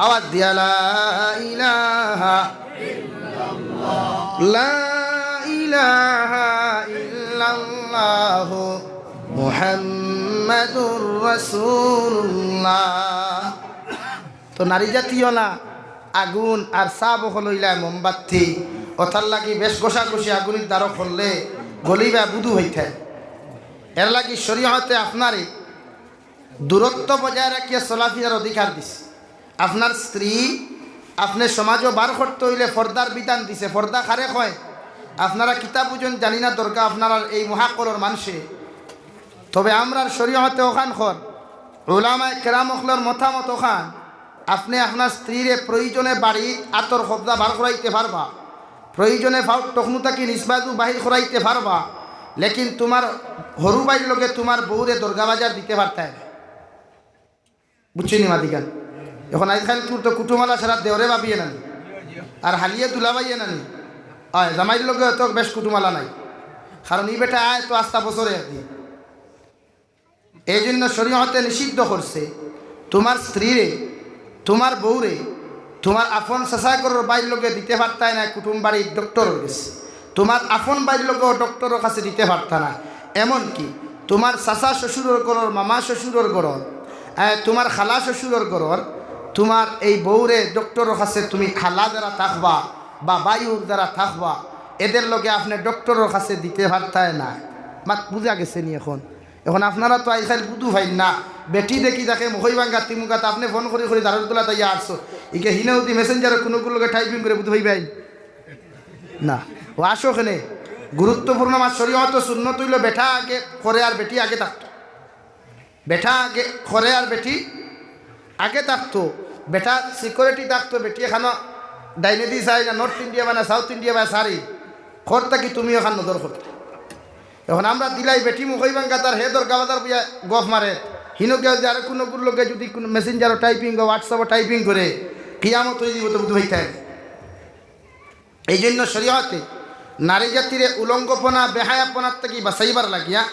আওয়াজ দিয়া, লা ইলাহা, লা ইলাহা ইল্লাল্লাহু মুহাম্মাদুর রাসূলুল্লাহ। তো নারী জাতিও না আগুন আর সাব অকল অইলায় মোমবাতি, অতার লাগি বেশ ঘষাঘষি আগুনির দানো করলে গলিবা বুধু অইতায়। এর লাগি শরীয়তে আপনারে দূরত্ব বজায় রাখিয়া চলাফিরার অধিকার দিছে। আপনার স্ত্রী আপনে সমাজো বার করতে অইলে পর্দার বিধান দিছে। পর্দা কারে কয়? আপনারা কিতা বুঝইন জানি না, দরগা আপনারার এই মহাক্কলর মানষে। তবে আমরার শরীয়তে অখান কর, উলামায়ে কেরাম অকলর মতামত অখান, আপনে আপনার স্ত্রীরে প্রয়োজনে বাড়িত আতর কবজা বার করাইতে পারবা, প্রয়োজনে ফাউত টকনু থাকি নিজ বাজু বাহির করাইতে পারবা, লেকিন তুমার হরু ভাইর লগে তুমার বউরে দরগা বাজার দিতে পারতায় না। বুঝছইন নি মাতিখান? এখন আইজকাইল তুর তো কুটুমালা সারা দেওরে ভাবিয়ে নানি, আর হালিয়ে দুলাভাইয়ে নানি। অয়, জামাইর লগে তো বেশ কুটুমালা নাই, কারণ ই বেটা আয় তো আস্তা বছরে একদিন। এই জন্য শরীয়তে নিষিদ্ধ করছে, তুমার স্ত্রীরে, তুমার বউরে, তুমার আফন চাচা ঘরর ভাইর লগে দিতে পারতায় না, কুটুম বাড়ির ডক্টরর গেছে। তুমার আফন ভাইর লগেও ডক্টরর কাছে দিতে পারতা না। এমনকি তুমার চাচা শ্বশুরর ঘরর, মামা শ্বশুরর ঘরর, এ, তুমার খালা শ্বশুরর ঘরর, তুমার এই বউরে ডক্টরর কাছে তুমি খালা যারা থাকবা বা বাইউর যারা থাকবা, এদের লগে আপনে ডক্টরর কাছে দিতে পারতায় না। মাত বুঝা গেছে নি এখন? এখন আপনারা তো আইজকাইল বুধু পাইন না, বেটি দেখি থাকে মখই ভাঙ্গা তিমুকাত, আপনে ফোন করি করি দারুল তুলা তাইয়া আসছো, ইকে হিনে যদি মেসেঞ্জারো কুনুগুর লগে টাইপিং করে বুঝতে পারবেন না। ও আসো এখানে, গুরুত্বপূর্ণ আমার শরীয়ত সুন্নত অইলো বেটা আগে করে আর বেটি আগে থাকতো। বেটা আগে করে আর বেটি আগে থাকতো। বেটা সিকিউরিটি থাকতো, বেটি এখানো ডাইনেদি চাই না, নর্থ ইন্ডিয়া বা না সাউথ ইন্ডিয়া বা সারি খর থাকি তুমি ওখান নজর করতে। এখন আমরা দিলাই বেটি মুখই ভাঙ্গা তার হে দরগা বাজার বইয়া গফ মারে, হিনো গিয়া যদি আরো কুনুগুর লগে যদি কুনু মেসেঞ্জারো টাইপিং বা হোয়াটসঅ্যাপো টাইপিং করে, কিয়ামত অই দিব তো বুঝতে পারতেন। এই জন্য শরীয়তে নারী জাতিরে উলঙ্গপনা, বেহায়াপনার থাকি বাঁচাইবার লাগিয়া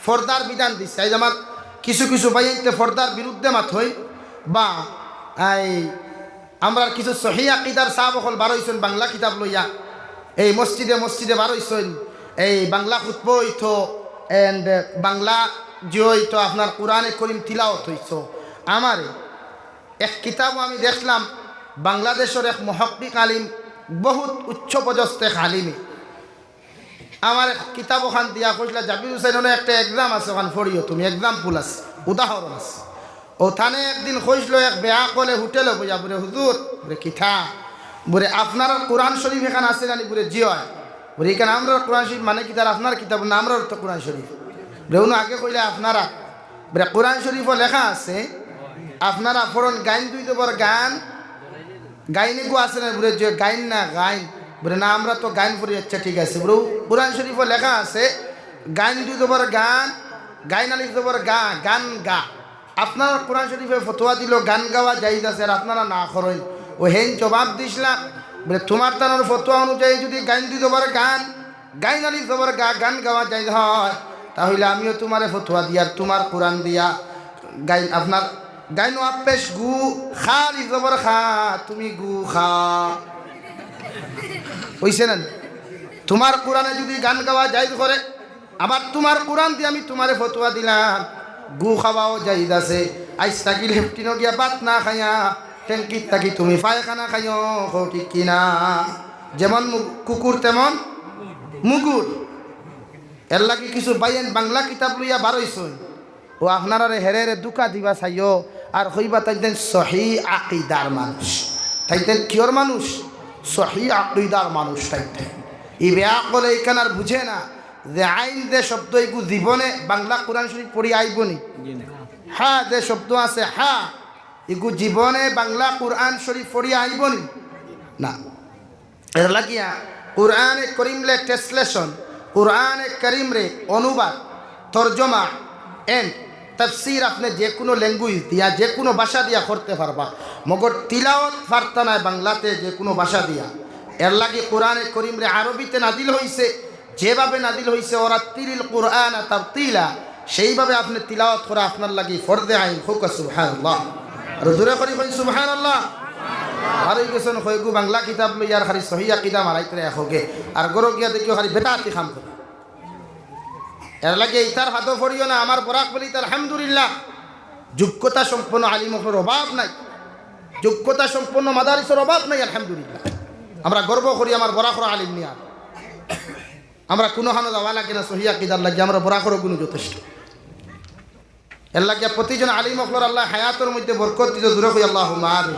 পর্দার বিধান দিছে। আইজ আমার কিছু কিছু ভাইয়াইন্তে পর্দার বিরুদ্ধে মাতইন বা এই আমরার কিছু সহি আকিদার সাব অকল বার অইছইন বাংলা কিতাব লইয়া, এই মসজিদে মসজিদে বার অইছইন, এই বাংলা খুতবা অইতো and বাংলা যে অইতো আপনার কোরআনে করিম তিলাওত অইতো। আমারে এক কিতাবও আমি দেখলাম, বাংলাদেশর এক মুহাক্কিক আলিম, বহুত উচ্চ পদস্থ এক আলিমে আমার এক কিতাব ওখান দিয়া কইছলা, "জাবির হুসাইন, অনো একটা এক্সাম আছে, ওখান পড়িও তুমি, এক্সাম্পল আছে, উদাহরণ আছে।" ও থানে একদিন কইছলো এক বেআকলে হোটেলো বইয়া, বুলে, "হুজুর," বুলে, "কিতা?" বুলে, "আপনারার কোরআন শরীফ এখান আছে নানি?" বুলে, "জি অয়।" বুলে, "ইখান আমরার কোরআন শরীফ মানে কিতা, আপনার কিতাব না, আমরার তো কোরআন শরীফ।" বুলে, "অনো আগে কইলা আপনারা।" বুলে, "কোরআন শরীফো লেখা আছে, আপনারা পড়ইন গাইন দুই জবর গান, গাইন এগু আছে না?" বুলে, "যে গাইন না, গাইন।" বুলে, "না, আমরা তো গাইন পড়ি।" "আচ্ছা, ঠিক আছে।" বুলে, "কোরআন শরীফো লেখা আছে, গাইন দুই জবর গান, গাইন আলিফ জবর গা, গান গা। আপনারার কোরআন শরীফে ফতোয়া দিলো গান গাওয়া জায়েজ আছে, আর আপনারা না করইন।" ও হেইন জবাব দিছলা, বুলে, "তোমার তানোর ফতোয়া অনুযায়ী যদি গাইন দুই জবর গান, গাইন আলিফ জবর গা, গান গাওয়া জায়েজ হয়, তাহলে আমিও তোমারে ফতোয়া দিয়ার, তোমার কোরআন দিয়া গাইন, আপনার গাইন ওয়াও পেশ গু, খা আলিফ জবর খা, তুমি গু খা।" অইছে না? তোমার কোরআনে যদি গান গাওয়া জায়েজ করে, আবার তোমার কোরআন দিয়া আমি তোমারে ফতোয়া দিলাম, গু খাওয়াও জায়েজ আছে। আইজ থাকি লেফটিনো গিয়া ভাত না খাইয়া, ট্যাঙ্কির থাকি তুমি পায়খানা খাইও, কও ঠিক কিনা? যেমন মু-, কুকুর তেমন মুগুর। এর লাগি কিছু ভাইয়াইন বাংলা কিতাব লইয়া বার অইছইন। ও আপনারারে হেরে হেরে ধুকা দিবা চাইও, আর কইবা তাইন তাইন সহি আকিদার মানুষ। তাইন তাইন কিয়র মানুষ? সহি আকিদার মানুষ তাইন তাইন। ই বেআকলে ইখান আর বুঝে না যে আইন যে শব্দ ইগু জীবনে বাংলা কোরআন শরীফ পড়ি আইবনি? হ্যাঁ, যে শব্দ আছে হ্যাঁ, ইগু জীবনে বাংলা কোরআন শরীফ পড়ি আইবনি? না। এর লাগিয়া কোরআনে করিমরে ট্রান্সলেশন, কোরআনে করিমরে অনুবাদ, তর্জমা and তাফসির আপনে যে কুনু language দিয়া, যে কুনু ভাষা দিয়া করতে পারবা, মগর তিলাওয়াত পারতা নায় বাংলাতে যে কুনু ভাষা দিয়া। এর লাগি কোরআনে করিমরে আরবিতে নাজিল হইছে, যেভাবে নাজিল হইছে, "ওরাত্তিলিল কুরআনা তারতিলা", সেইভাবে আপনে তিলাওয়াত করা আপনার লাগি ফরজে আইন। কউক্কা সুবহানাল্লাহ। আর জোরে করি কইন সুবহানাল্লাহ। আর অই গেছইন কয়গু বাংলা কিতাব লইয়া আর খালি সহি আকিদা মারাইতরা একগে। আর ঘরো গিয়া দেখিও খালি বেদাতি কাম করে। এর লাগি ইতার ফাদো পড়িও না, আমার বরাক ভ্যালিত আলহামদুলিল্লাহ যোগ্যতা সম্পন্ন আলিম অকলর অভাব নাই, যোগ্যতা সম্পন্ন মাদারিসর অভাব নাই, আলহামদুলিল্লাহ। আমরা গর্ব করি আমার বরাকর আলিম নিয়া। আমরা কুনুখানো যাওয়া লাগে না, সহি আকিদার লাগি আমরা বরাকর গুণ যথেষ্ট। এর লাগি প্রতিজন আলিম অকলর আল্লায় হায়াতর মধ্যে বরকত দিতো, জোরে কই আল্লাহুম্মা আমিন।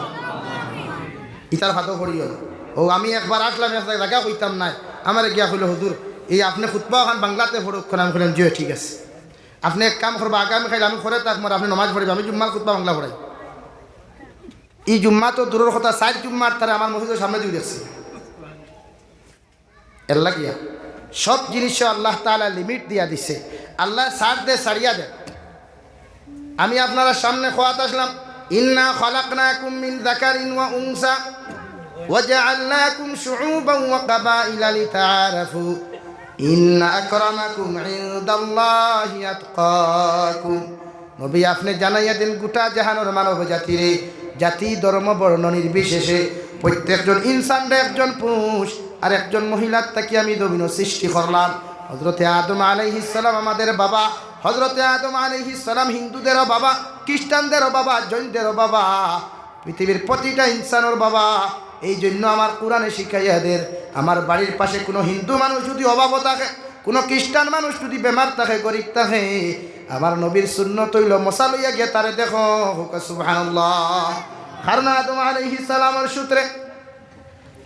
ইতার ফাদো পড়িও না। ও আমি একবার আসলাম, এক জাগা কইতাম নায়, আমারে গিয়া কইলো, "হুজুর, এই আপনে খুতবা অখান বাংলাতে পড়উক্কা না?" আমি কইলাম, "জি অয়, ঠিক আছে।" আপনে এক কাম করবা, আগামী কাইল আমি ঘরে থাকমু, আপনে নমাজ পড়িবা, আমি জুম্মার খুতবা বাংলা পড়াই। ই জুম্মা তো দূরর কথা, চাইর জুম্মার তারে আমার মসজিদর সামনেদিউ দেখছি। এর লাগিয়া সব জিনিসও আল্লাহ তাআলা limit দিয়া দিছে। আল্লায় ছাড় দে, ছাড়িয়া দে। আমি আপনারার সামনে কওয়াত আসলাম, "ইন্না খালাকনাকুম মিন যাকারিন ওয়া উনসা ওয়া জাআলনাকুম শুউবান ওয়া কাবাইলা লিতাআরাফু। ইন্না আকরামাকুম ইনদাল্লাহি আতকাকুম।" নবী, আপনে জানাইয়া দেন গোটা জাহানর মানব জাতিরে, জাতি, ধর্ম, বর্ণ নির্বিশেষে প্রত্যেকজন ইনসানরে একজন পুরুষ আর একজন মহিলার থাকি আমি জমিনো সৃষ্টি করলাম। হযরতে আদম আলাইহিস সালাম আমাদের বাবা, হযরতে আদম আলাইহিস সালাম হিন্দুদেরও বাবা, খ্রিস্টানদেরও বাবা, জৈনদেরও বাবা, পৃথিবীর প্রতিটা ইনসানর বাবা। এই জন্য আমার কোরআনে শিখাইয়া দের, আমার বাড়ির পাশে কোনো হিন্দু মানুষ যদি অভাবো থাকে, কোনো খ্রিস্টান মানুষ যদি বেমার থাকে, গরিব থাকে, আমার নবীর সুন্নত অইলো মশা লইয়া গিয়া তারে দেখো, কউক্কা সুবহানাল্লাহ। কারণ আদম আলাইহিস সালামর সূত্রে,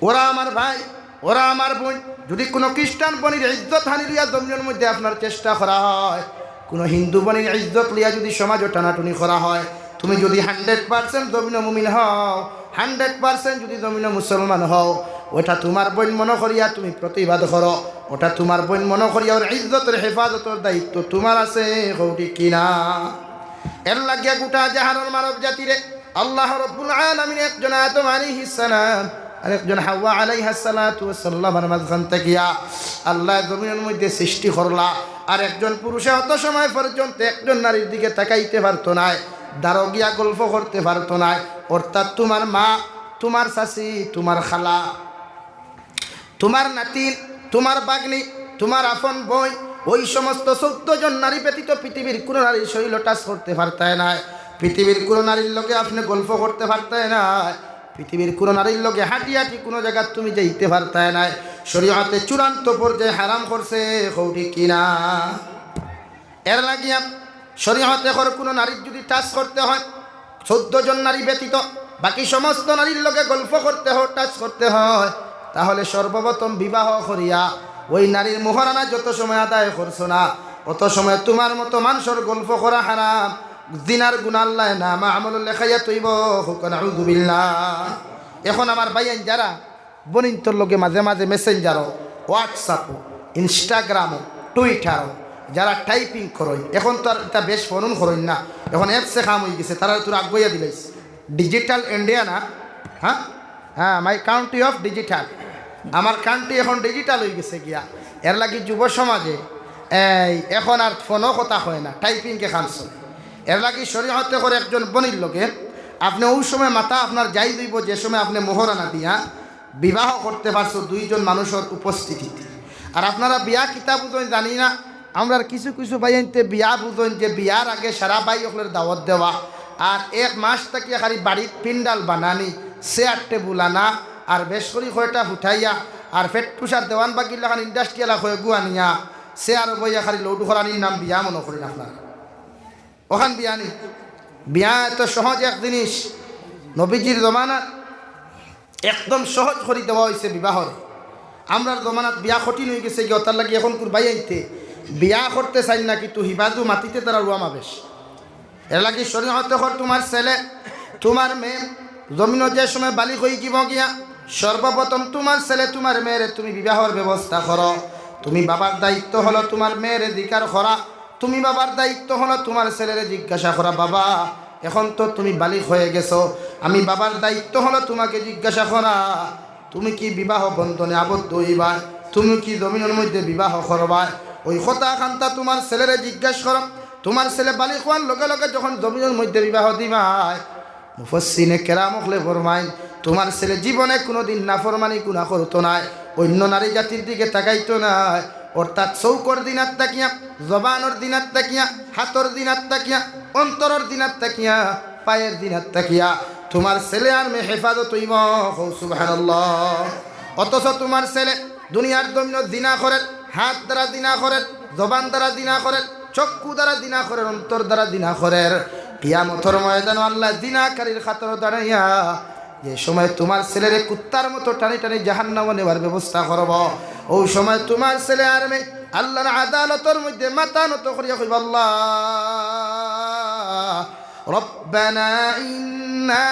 ওরা আমার ভাই, ওরা আমার বোন, যদি কুনু খ্রিস্টান বনির ইজ্জত হানি লইয়া জমিনর মধ্যে আপনার চেষ্টা করা হয়, কুনু হিন্দু বনির ইজ্জত লইয়া যদি সমাজো টানাটুনি করা হয়, তুমি যদি হান্ড্রেড পার্সেন্ট জমিনো মুমিন হও, হান্ড্রেড পার্সেন্ট যদি জমিনো মুসলমান হও, ওটা তুমার বইন মনো করিয়া তুমি প্রতিবাদ করো, ওটা তুমার বইন মনো করিয়া ওর ইজ্জতর হেফাজতর দায়িত্ব তুমার আছে, কও ঠিক কিনা? এর লাগিয়া গোটা জাহানর মানব জাতিরে আল্লাহ রব্বুল আলামিন একজন আদম আলাইহিস সালাম আর একজন হাওয়া আলাইহাস সালাতু ওয়াস সালামর মাঝখান থাকিয়া আল্লায় জমিনর মধ্যে সৃষ্টি করলা। আর একজন পুরুষে অত সময় পর্যন্ত একজন নারীর দিকে তাকাইতে পারতো নায়, দারো গিয়া গল্প করতে পারতো নায়। অর্থাৎ তুমার মা, তুমার চাচি, তুমার খালা, তুমার নাতিন, তুমার ভাগ্নি, তুমার আপন বইন, ওই সমস্ত চৌদ্দ জন নারী ব্যতীত পৃথিবীর কুনু নারীর শরীলো টাচ করতে পারতায় নায়, পৃথিবীর কুনু নারীর লগে আপনে গল্প করতে পারতায় নায়, পৃথিবীর কুনু নারীর লগে হাঁটি হাঁটি কুনু জাগাত তুমি যাইতে পারতায় নায়। শরীয়তে চূড়ান্ত পর্যায়ে হারাম করছে, কও ঠিক কিনা? এর লাগিয়া শরীয়তে কর কুনু নারীর যদি টাচ করতে হয়, চৌদ্দ জন নারী ব্যতীত বাকি সমস্ত নারীর লগে গল্প করতে হয়, টাচ করতে হয়, তাহলে সর্বপ্রথম বিবাহ করিয়া ওই নারীর মোহরানা যত সময় আদায় করছো না, অত সময় তুমার মতো মানষর গল্প করা হারাম, জিনার গুনা আল্লায় নামা আমলো লেখাইয়া থইবো, কউক্কা নাউজুবিল্লাহ। এখন আমার ভাইয়াইন যারা বনিন্তর লগে মাঝে মাঝে মেসেঞ্জারো, হোয়াটসঅ্যাপো, ইনস্টাগ্রামো, টুইটারো যারা টাইপিং করইন, এখন তো আর ইতা বেশ ফোন করইন না, এখন অ্যাপসে কাম অইগেছে, তারারে তো আগুয়াইয়া দিলাইছি। Digital India না? হ্যাঁ, হ্যাঁ, my country of digital। আমার কান্ট্রি এখন ডিজিটাল অইগেছে গিয়া। এর লাগি যুব সমাজে এই এখন আর ফোনো কথা কয় না, টাইপিংয়ে কাম চলে। এর লাগি শরীয়তে কর একজন বনির লগে আপনে ওই সময় মাতা আপনার জায়েজ অইবো, যে সময় আপনে মোহরানা দিয়া বিবাহ করতে পারছো দুইজন মানুষর উপস্থিতিতে। আর আপনারা বিয়া কিতা বুঝইন জানি না, আমরার কিছু কিছু ভাইয়াইন্তে বিয়া বুঝইন যে বিয়ার আগে সারা ভাই অকলরে দাওয়াত দেওয়া, আর এক মাস থাকিয়া খালি বাড়িত পিন্ডাল বানানি, চেয়ার টেবুল আনা, আর বেশ করি কয়টা ফুটাইয়া, আর ফেট্টুস আর দেওয়ান বাগির লাখান ইন্ডাস্ট্রিয়ালা কয়গু আনিয়া চেয়ারো বইয়া খালি লউডু করানির নাম বিয়া মনো করইন আপনারা। অখান বিয়া নি? বিয়া এত সহজ এক জিনিস। নবীজির জমানাত একদম সহজ করি দেওয়া অইছে বিবাহরে। আমরার জমানাত বিয়া কঠিন অইগেছে গিয়া, অতার লাগি এখনকুর ভাইয়াইন্তে বিয়া করতে চাইন না, কিন্তু হিবাজু মাতিতে তারা রুয়ামা বেশ। এর লাগি শরীয়তে কর তুমার ছেলে, তুমার মেয়ে জমিনো যে সময় বালিগ অইযিবো গিয়া, সর্বপ্রথম তুমার ছেলে, তুমার মেয়েরে তুমি বিবাহর ব্যবস্থা করো। তুমি বাবার দায়িত্ব হলো তুমার মেয়েরে জিকার করা, তুমি বাবার দায়িত্ব হলো তুমার ছেলেরে জিজ্ঞাসা করা, "বাবা, এখন তো তুমি বালিগ অইগেছো, আমি বাবার দায়িত্ব হলো তুমাকে জিজ্ঞাসা করা, তুমি কি বিবাহ বন্ধনে আবদ্ধ অইবায়? তুমি কি জমিনর মধ্যে বিবাহ করবায়?" ওই কথা খান্তা তুমার ছেলেরে জিজ্ঞাসা করো। তুমার ছেলে বালিগ অওয়ার লগে লগে যখন জমিনর মধ্যে বিবাহ দিবায়, মুফাসসিরিনে কেরাম অকলে ফরমাইন, তুমার ছেলে জীবনে কুনুদিন নাফরমানি গুনা করতো নায়, অইন্য নারী জাতির দিকে তাকাইতো নায়। অর্থাৎ চউখর জিনাত থাকিয়া, জবানর জিনাত থাকিয়া, হাতর জিনাত থাকিয়া, অন্তরর জিনাত থাকিয়া, পায়ের জিনাত থাকিয়া তুমার ছেলে আর মেয়ে হেফাজত অইবো। কও সুবহানাল্লাহ। অথচ তুমার ছেলে দুনিয়ার জমিনো জিনা করের, হাত দ্বারা জিনা করের, জবান দ্বারা জিনা করের, চক্ষু দ্বারা জিনা করের, অন্তর দ্বারা জিনা করের। কিয়ামতর ময়দানো আল্লায় জিনাকারীর খাতিরো দাঁড়াইয়া যে সময় তুমার ছেলেরে কুত্তার মতো টানি টানি জাহান্নামো নেওয়ার ব্যবস্থা করবো, অউ সময় তুমার ছেলে আর মেয়ে আল্লার আদালতর মধ্যে মাথা নত করিয়া কইবা, "আল্লাহ, ربنا إنا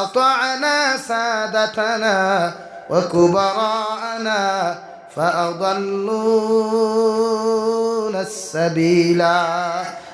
أطعنا سادتنا وكبراءنا فأضلونا السبيلا।"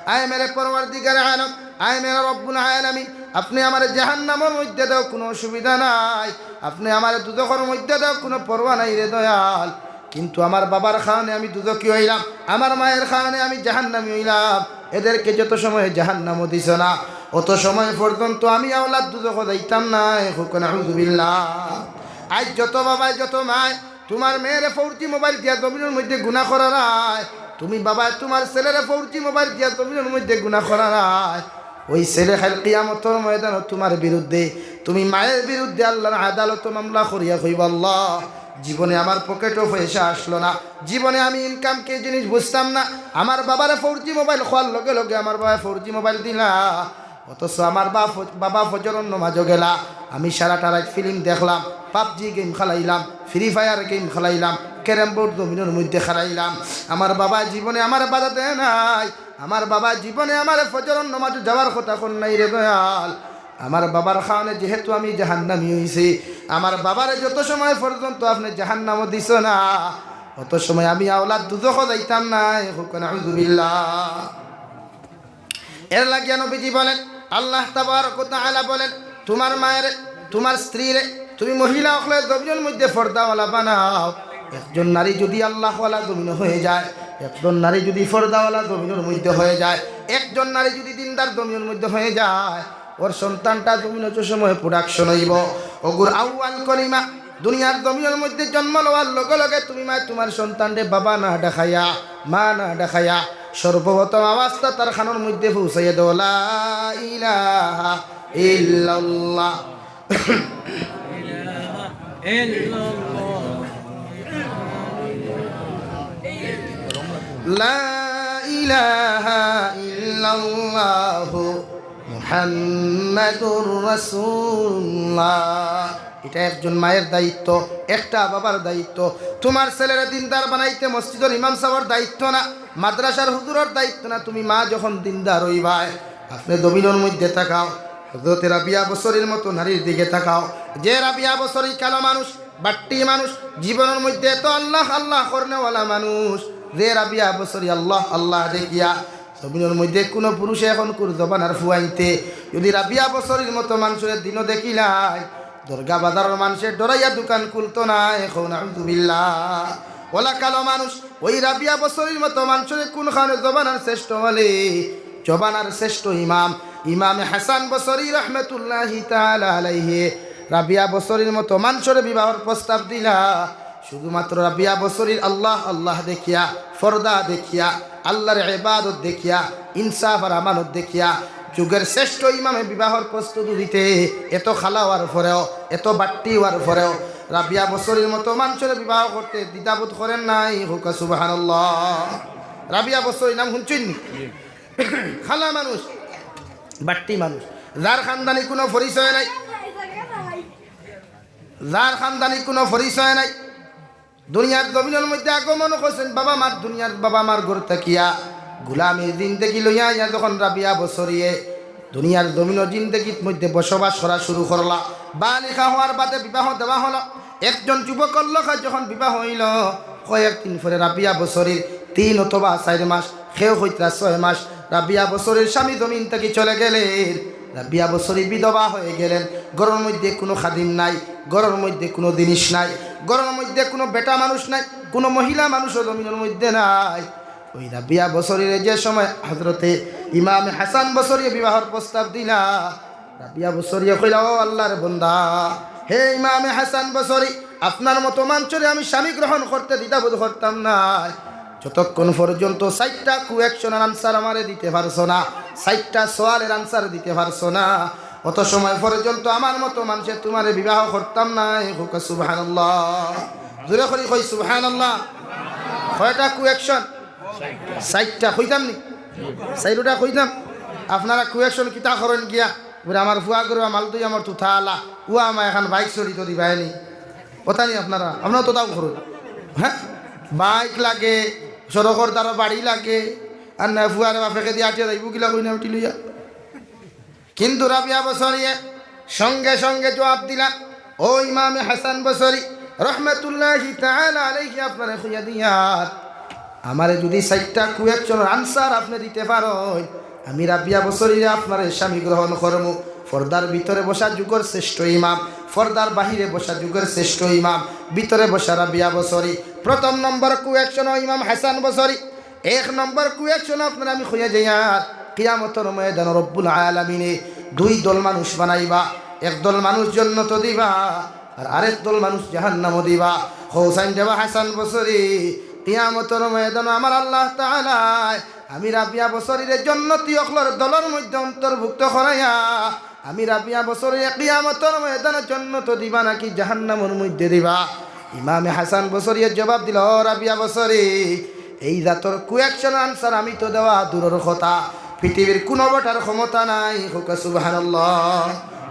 আয় মেরে পরওয়ারদিগারে আলম, আয় মেরে রব্বুল আলামিন, আপনে আমারে জাহান্নামর মধ্যে দেও, কুনু অসুবিধা নাই, আপনে আমারে দুজখর মধ্যে দেও, কুনু পরোয়া নাই রে দয়াল। কিন্তু আমার বাবার কারণে আমি দুজখি অইলাম, আমার মায়ের কারণে আমি জাহান্নামী অইলাম। এদেরকে যত সময় জাহান্নামো দিছো না, অত সময় পর্যন্ত আমি আওলাদ দুজখো যাইতাম নায়। কউক্কা নাউজুবিল্লাহ। আইজ যত বাবায়, যত মায় তুমার মেয়েরে ফোর জি মোবাইল দিয়া জমিনর মধ্যে গুনা করারায়, তুমি বাবায় তুমার ছেলেরে ফোর জি মোবাইল দিয়া জমিনর মধ্যে গুনা করারায়, ওই ছেলে কাইল কিয়ামতর ময়দানো তুমার বিরুদ্ধে, তুমি মায়ের বিরুদ্ধে আল্লার আদালতো মামলা করিয়া কইবা, "আল্লাহ, জীবনে আমার পকেটো পয়সা আসলো না, জীবনে আমি ইনকাম কি জিনিস বুঝতাম না, আমার বাবারে ফোর জি মোবাইল কওয়ার লগে লগে আমার বাবায় ফোর জি মোবাইল দিলা।" অথচ আমার বাপ, বাবা ফজরর নমাজো গেলা, আমি সারাটা রাইত ফিল্ম দেখলাম, পাবজি গেম খেলাইলাম, ফ্রি ফায়ার গেম খেলাইলাম, ক্যারম বোর্ড জমিনর মধ্যে খেলাইলাম। আমার বাবা জীবনে আমারে বাধা দেয় নাই, আমার বাবা জীবনে আমারে ফজরর নমাজো যাওয়ার কথা কইন নাই রে দয়াল। আমার বাবার কারণে যেহেতু আমি জাহান্নামী অইছি, আমার বাবারে যত সময় পর্যন্ত আপনে জাহান্নামো দিছো না, অত সময় আমি আওলাদ দুজখো যাইতাম নায়। কউক্কা নাউজুবিল্লাহ। এর লাগিয়া নবীজি বলেন, আল্লাহ তাবারক ওয়া তাআলা বলেন, তুমার মায়েরে, তুমার স্ত্রীরে, তুমি মহিলা অকলে জমিনর মধ্যে পর্দাওয়ালা বানাও। একজন নারী যুদি আল্লাহওয়ালা জমিনো হয়ে যায়, একজন নারী যুদি পর্দাওয়ালা জমিনর মধ্যে হয়ে যায়, একজন নারী যুদি দিনদার জমিনর মধ্যে হয়ে যায়, ওর সন্তানটা জমিনো যে সময় প্রোডাকশন অইবো, ওগুর আউয়াল কলিমা দুনিয়ার জমিনর মধ্যে জন্ম লওয়ার লগে লগে তুমি মায় তুমার সন্তানরে বাবা না ডাকাইয়া, মা না ডাকাইয়া, সর্বপ্রথম আওয়াজটা তার কানর মধ্যে পৌঁছাইয়া দেও, লা ইলাহা ইল্লাল্লাহ। লা ইলাহা ইল্লাল্লাহু মুহাম্মাদুর রাসূলুল্লাহ। ইটা একজন মায়ের দায়িত্ব, একটা বাবার দায়িত্ব। তুমার ছেলেরে দিনদার বানাইতে মসজিদর ইমাম সাবর দায়িত্ব না, মাদ্রাসার হুজুরর দায়িত্ব না। তুমি মা যখন দিনদার অইবায়, আপনে জমিনর মধ্যে তাকাও, হযরতে রাবিয়া বসরির মতো নারীর দিকে তাকাও। যে রাবিয়া বসরি কালো মানুষ, বাট্টি মানুষ, জীবনর মধ্যে এত আল্লাহ আল্লাহ করনেওয়ালা মানুষ, যে রাবিয়া বসরি আল্লাহ আল্লাহ দেখিয়া জমিনর মধ্যে কুনু পুরুষে অখনকুর জমানার ফুয়াইন্তে যুদি রাবিয়া বসরির মতো মানষরে দিনো দেখিলায়, দরগা বাজারর মানষে ডরাইয়া দোকান খুলতো নায়। কও নাউজুবিল্লাহ। অলা কালো মানুষ, ওই রাবিয়া বসরির মতো মানষরে কুন খানে জমানার শ্রেষ্ঠ অলি, জমানার শ্রেষ্ঠ ইমাম, ইমামে হাসান বসরি রহমতুল্লাহি তাআলা আলাইহি রাবিয়া বসরির মতো মানষরে বিবাহর প্রস্তাব দিলা। শুধুমাত্র রাবিয়া বসরির আল্লাহ আল্লাহ দেখিয়া, পর্দা দেখিয়া, আল্লাহর ইবাদত দেখিয়া, ইনসাফ আর আমানত দেখিয়া, যুগের শ্রেষ্ঠ ইমামে বিবাহর প্রস্তাব দিতে এত কালা অওয়ার পরেও, এত বাট্টি অওয়ার পরেও রাবিয়া বসরির মতো মানষরে বিবাহ করতে দ্বিধাবোধ করেন নাই। কউক্কা সুবহানাল্লাহ। রাবিয়া বসরি নাম হুনছইন নি? কালা মানুষ, বাট্টি মানুষ, যার খানদানি কুনু পরিচয় নাই, যার খানদানি কুনু পরিচয় নাই। দুনিয়ার জমিনর মধ্যে আগমন করছইন বাবা মার, দুনিয়ার বাবা মার ঘর থাকিয়া গুলামি জিন্দেগি লইয়া আইয়া যখন রাবিয়া বসরিয়ে দুনিয়ার জমিনর জিন্দেগির মধ্যে বসবাস করা শুরু করলা, বালিগা অওয়ার বাদে বিবাহ দেওয়া হলো। একজন যুবকর লগে যখন বিবাহ অইলো, কয়েকদিন পরে রাবিয়া বসরির তিন অথবা চাইর মাস, কেউ কইতরা ছয় মাস, রাবিয়া বসরির স্বামী জমিন থাকি চলে গেলেন। রাবিয়া বসরি বিধবা হয়ে গেলেন। ঘরর মধ্যে কুনু খাদিম নাই, ঘরর মধ্যে কুনু জিনিস নাই, ঘরর মধ্যে কুনু বেটা মানুষ নাই, কুনু মহিলা মানুষও জমিনর মধ্যে নাই। ওই রাবিয়া বসরিরে যে সময় হযরতে ইমামে হাসান বসরিয়ে বিবাহর প্রস্তাব দিলা, রাবিয়া বসরিয়ে কইলা, "ও আল্লাহর বন্দা, হে ইমামে হাসান বসরি, আপনার মতো মানষরে আমি স্বামী গ্রহণ করতে দ্বিধাবোধ করতাম না। যতক্ষণ পর্যন্ত চাইরটা কুয়েশনর আনসার আমারে দিতে পারছো না, চাইরটা সওয়ালের আনসার দিতে পারছো না, অত সময় পর্যন্ত আমার মতো মানষে তুমারে বিবাহ করতাম না।" কউক্কা সুবহানাল্লাহ। জোরে করি কই সুবহানাল্লাহ। কয়টা কুয়েশন? চাইরটা। কইতাম নি? চাইরোটা কইতাম। আপনারা কুয়েশন কিতা করইন গিয়া? বুলে, "আমার ফুয়া গরু আমার তুই আমার তুতা আলা, ও আমায় এখন বাইক চড়িত দিবায়নি।" কথা নি আপনারা? আপনারা তো তাও করইন। হ্যাঁ, বাইক লাগে, সড়কর ধারো বাড়ি লাগে, আর না ফুয়ারে বাপেকে দিয়া আটিয়া যাইবো কিলা কইনা উঠি লইয়া। কিন্তু রাবিয়া বসরিয়ে সঙ্গে সঙ্গে জবাব দিলা, "ও ইমামে হাসান বসরি রহমতুল্লাহি তাআলা আলাইহি, আপনারে কইয়া দিয়ার, আমারে যুদি চাইরটা কুয়েশনর আনসার আপনে দিতে পারইন, আমি রাবিয়া বসরিরে আপনারে স্বামী গ্রহণ করমু।" পর্দার ভিতরে বসা যুগর শ্রেষ্ঠ ইমাম, পর্দার বাহিরে বসা যুগর শ্রেষ্ঠ ইমাম, ভিতরে বসা রাবিয়া বসরি। প্রথম নম্বর কুয়েশন ইমাম হাসান বসরি। এক নম্বর কুয়েশন আপনারে আমি কইয়া যাইয়ার, কিয়ামতর ময়দানো রব্বুল আলামিনে দুই দল মানুষ বানাইবা, এক দল মানুষ জন্নতো দিবা, আর আরেক দল মানুষ জাহান্নামো দিবা। কও চাইন দেবা হাসান বসরি, কিয়ামতর ময়দানো আমার আল্লাহ তাআলায় আমি রাবিয়া বসরিরে জন্নতি অকলর দলর মধ্যে অন্তর্ভুক্ত করাইয়া আমি রাবিয়া বসরিরে কিয়ামতর ময়দানো জন্নতো দিবা নাকি জাহান্নামর মধ্যে দিবা? ইমামে হাসান বসরিয়ে জবাব দিলা, "ও রাবিয়া বসরি, এই জাতর কুয়েশনর আনসার আমি তো দেওয়া দূরর কথা, পৃথিবীর কুনু বেটার ক্ষমতা নাই। কউক্কা সুবহানাল্লাহ।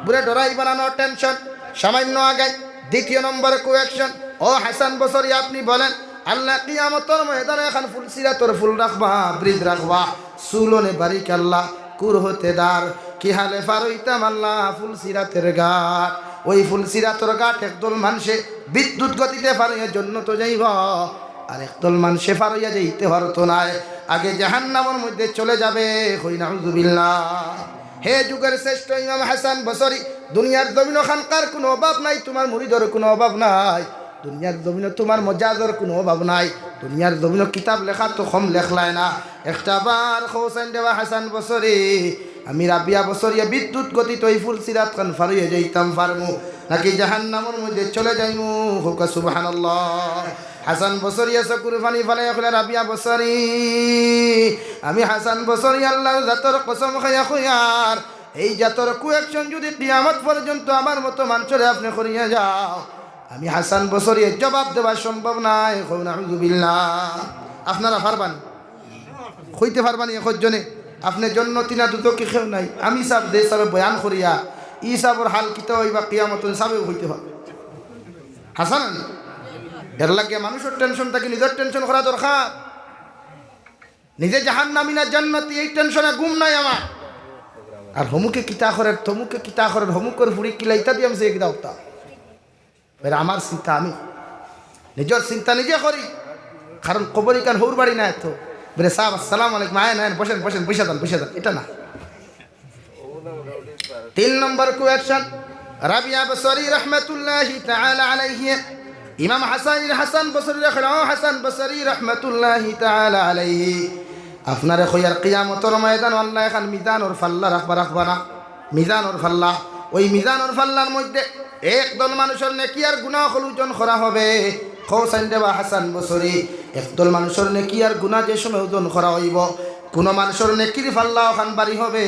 বুলে ডরাইবা না, no tension, সামান্য আগাই। দ্বিতীয় নম্বর question, ও হাসান বসরি, আপনে বলেন, আল্লাহ কিয়ামতর ময়দানো একখান ফুলসিরাতর ফুল রাখবা, bridge রাখবা, সুলনে বারিক আল্লাহ, কুর হতে দার, কি হালে ফার অইতাম আল্লাহ ফুলসিরাতর ঘাট। ওই ফুলসিরাতর ঘাট একদল মানষে বিদ্যুৎ গতিতে ফার অইয়া জন্নতো যাইবা, আর একদল মানষে ফার অইয়া যাইতে পারতো নায়, আগে জাহান্নামর মধ্যে চলে যাবে। কই নাউজুবিল্লাহ। হে যুগর শ্রেষ্ঠ ইমাম হাসান বসরি, দুনিয়ার জমিনো খানকার কুনু অভাব নাই, তুমার মুরিদর কুনু অভাব নাই, দুনিয়ার জমিনো তুমার মজাজর কুনু অভাব নাই, দুনিয়ার জমিনো কিতাব লেখা তো কম লেখলায় না। একটা বার কও চাইন দেবা হাসান বসরি, আমি রাবিয়া বসরিয়ে বিদ্যুৎ গতিত ওই ফুলসিরাত খান ফার অইয়া যাইতাম পারমু, নাকি জাহান্নামর মধ্যে চলে যাইমু? কউক্কা সুবহানাল্লাহ। হাসান বসরিয়ে চকুর পানি ফালাইয়া কইলা, রাবিয়া বসরি, আমি হাসান বসরি আল্লাহর জাতর কসম খাইয়া কইয়ার, এই জাতর question যদি কিয়ামত পর্যন্ত আমার মতো মানষরে আপনে করিয়া যাও, আমি হাসান বসরিয়ে জবাব দেওয়া সম্ভব নাই। কও নাউজুবিল্লাহ। আপনারা পারবা নি? কইতে পারবা নি একজনে? আপনে জন্নতি না দুজখি কেউ নাই। আমি সাব যে সাবে বয়ান করিয়া, ই সাবর হাল কিতা অইবা কিয়ামত, সাবেও কইতে পারবা। হাসান আলী, এর লাগিয়া মানুষর tension থাকি নিজর tension করা দরকার। নিজে জাহান্নামী না জন্নতি, এই tension-এ ঘুম নাই আমার। আর হমুকে কিতা করের, তমুকে কিতা করের, হমুকর ফুড়ি কিলা ইতা দিয়া আমি যে কিতা উঠতা। বেটা, আমার চিন্তা আমি, নিজর চিন্তা নিজে করি। কারণ কবর ইখান হউর বাড়ি নায় তো। বেটা সাব, আসসালামু আলাইকুম, আইন, আইন, বসেন, বসেন, বইসা যান, বইসা যান, ইটা না। তিন নম্বর question, রাবিয়া বসরি রহমতুল্লাহি তাআলা আলাইহি, ইমাম হাসান, হাসান বসরি রাখলা, ও হাসান বসরি রহমতুল্লাহি তাআলা আলাইহি, আপনারে কইয়ার কিয়ামতর ময়দানো আল্লাহ একখান মিজানর পাল্লা রাখবা, রাখবা না? মিজানর পাল্লা, ওই মিজানর পাল্লার মধ্যে একদল মানুষর নেকি আর গুনাহ অকল ওজন করা হবে। কও চাইন দেবা হাসান বসরি, একদল মানুষর নেকি আর গুনাহ যে সময় ওজন করা অইবো, কুনু মানুষর নেকির পাল্লা অখান ভারি হবে,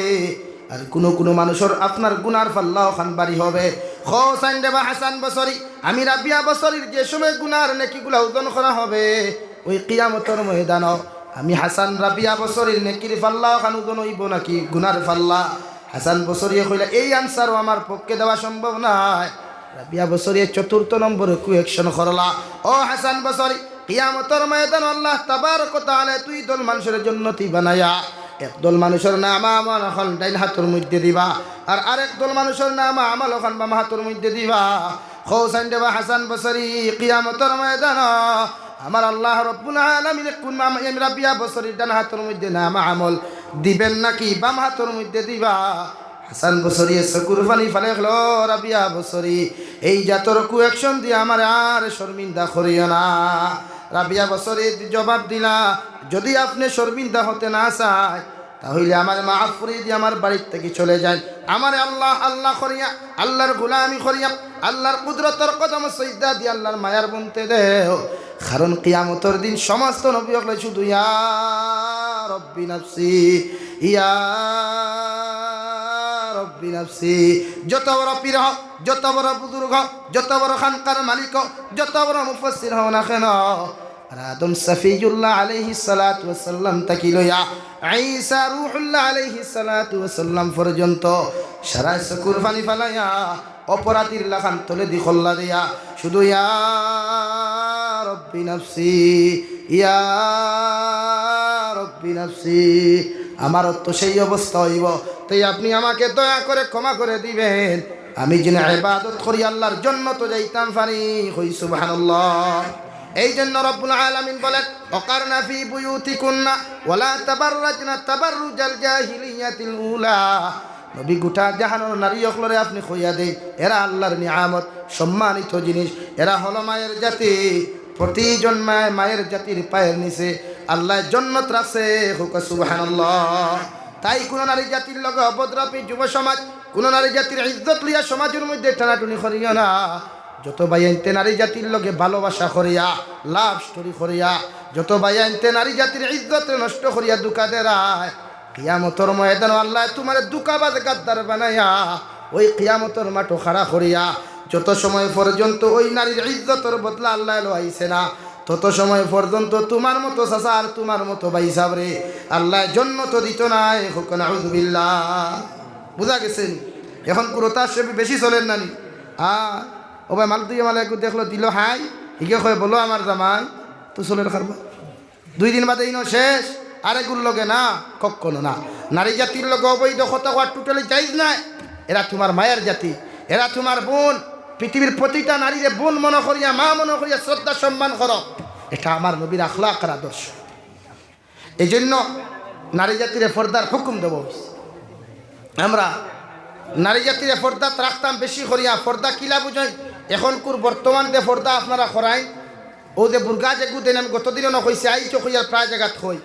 আর কুনু কুনু মানুষর আপনার গুনার পাল্লা অখান ভারি হবে। কও চাইন দেবা হাসান বসরি, আমি রাবিয়া বসরির যে সময় গুনার নেকিগুলা ওজন করা হবে, ওই কিয়ামতর ময়দানো আমি হাসান রাবিয়া বসরির নেকির পাল্লা অখান ওজন অইবো নাকি গুনার পাল্লা? হাসান বসরিয়ে কইলা, এই answer-ও আমার পক্ষে দেওয়া সম্ভব নায়। রাবিয়া বসরিয়ে চতুর্থ নম্বরে question করলা, ও হাসান বসরি, কিয়ামতর ময়দানো আল্লাহ তাবারক ওয়া তাআলায় দুই দল মানুষরে জন্নতি বানাইয়া, এক দল মানুষর নামা আমল অখান ডাইন হাতর মধ্যে দিবা, আর আরেক দল মানুষর নামা আমল অখান বাম হাতর মধ্যে দিবা। কও চাইন দেবা হাসান বসরি, কিয়ামতর ময়দানো আমার আল্লাহ রব্বুল আলামিন কুন মাম-, এম রাবিয়া বসরির ডান হাতর মধ্যে নামা আমল দিবেন নাকি বাম হাতর মধ্যে দিবা? হাসান বসরিয়ে চকুর পানি ফালাইলো, রাবিয়া বসরি, এই জাতর question দিয়া আমারে আর শর্মিন্দা করিও না। রাবিয়া বসরি জবাব দিলা, যদি আপনে শর্মিন্দা হতে না চায়, তাহলে আমারে মাফ করি দিয়া আমার বাড়ির থাকি চলে যাইন। আমারে আল্লাহ আল্লাহ করিয়া, আল্লাহর গোলামি করিয়া, আল্লাহর কুদরতর কদমো সিজদা দিয়া আল্লাহর মায়ার বনতে দেও। কারণ কিয়ামতর দিন সমস্ত নবী অকলে শুধু ইয়া রব্বি নাফসি, ইয়া রব্বি নাফসি। যত বড় পীর হও, যত বড় বুজুর্গ হও, যত বড় খানকার মালিক হও, যত বড় মুফাসসির হও না কেন, আর আদম সফিউল্লাহ আলাইহিস সালাতু ওয়াস সালাম থাকি লইয়া ঈসা রূহুল্লাহ আলাইহিস সালাতু ওয়াস সালাম পর্যন্ত সারায় চকুর পানি ফালাইয়া অপরাধীর লাখান তলেদি কল্লা দিয়া শুধু ইয়া রব্বি নাফসি, ইয়া রব্বি নাফসি। আমার তো সেই অবস্থা অইবো, তাই আপনি আমাকে দয়া করে ক্ষমা করে দিবেন, আমি যেন ইবাদত করি আল্লাহর জন্নতো যাইতাম পারি। কই সুবহানাল্লাহ। এই জন্য রব্বুল আলামিন বলেন, ওয়াকারনা ফি বুয়ুতিকুন্না ওয়ালা তাবাররাজনা তাবাররুজাল জাহিলিয়াতিল উলা। নবী, গুটা জাহানর নারী অকলরে আপনি কইয়া দেইন, এরা আল্লাহর নিয়ামত, সম্মানিত জিনিস, এরা হলো মায়ের জাতি। প্রতি জন্মায় মায়ের জাতির পায়ের নিচে আল্লাহ জন্নত রাখছে। কউক্কা সুবহানাল্লাহ। তাই কুনু নারী জাতির লগে অভদ্রামি যুব সমাজ, কুনু নারী জাতির ইজ্জত লইয়া সমাজর মধ্যে টানাটুনি করিও না। যত ভাইয়াইন্তে নারী জাতির লগে ভালোবাসা করিয়া, love story করিয়া, যত ভাইয়াইন্তে নারী জাতির ইজ্জতরে নষ্ট করিয়া ধুকা দেরায়, কিয়ামতর ময়দানো আল্লায় তুমারে ধুকাবাজ গাদ্দার বানাইয়া ওই কিয়ামতর মাঠো খাড়া করিয়া, যত সময় পর্যন্ত ওই নারীর ইজ্জতর বদলা আল্লায় লওয়াইছে না, তত সময় পর্যন্ত তুমার মতো চাচা আর তুমার মতো ভাইসাবরে আল্লায় জন্নত দিতো নায়। কউক্কা নাউজুবিল্লাহ। বুঝা গেছে নি? এখন কুরতা শেপ বেশি চলের না নি? আ, ও ভাই, মাল দুইয়া মাল একগু দেখলো, দিলো হাই, হিগে কয়, "বলো আমার জামাই, তো চলের খারবা।" দুই দিন বাদে ইনো শেষ, আরেকগুর লগে না, কখনো না। নারী জাতির লগে অবৈধ কথা কওয়া totally জায়েজ নায়। এরা তুমার মায়ার জাতি, এরা তুমার বোন। পৃথিবীর প্রতিটা নারীরে বোন মনে করিয়া, মা মনে করিয়া শ্রদ্ধা সম্মান করো। এটা আমার নবীর আখলাক আর আদর্শ। এই জন্য নারী জাতিরে পর্দার হুকুম দেওয়া হইছে। আমরা নারী জাতিরে পর্দাত রাখতাম বেশি করিয়া। পর্দা কিলা বুঝইন? এখনকুর বর্তমান যে পর্দা আপনারা করাইন, অউ যে বুরকা যেগু দেইন, আমি গতদিনও না কইছি, আইজও কই আর প্রায় জাগাত কই।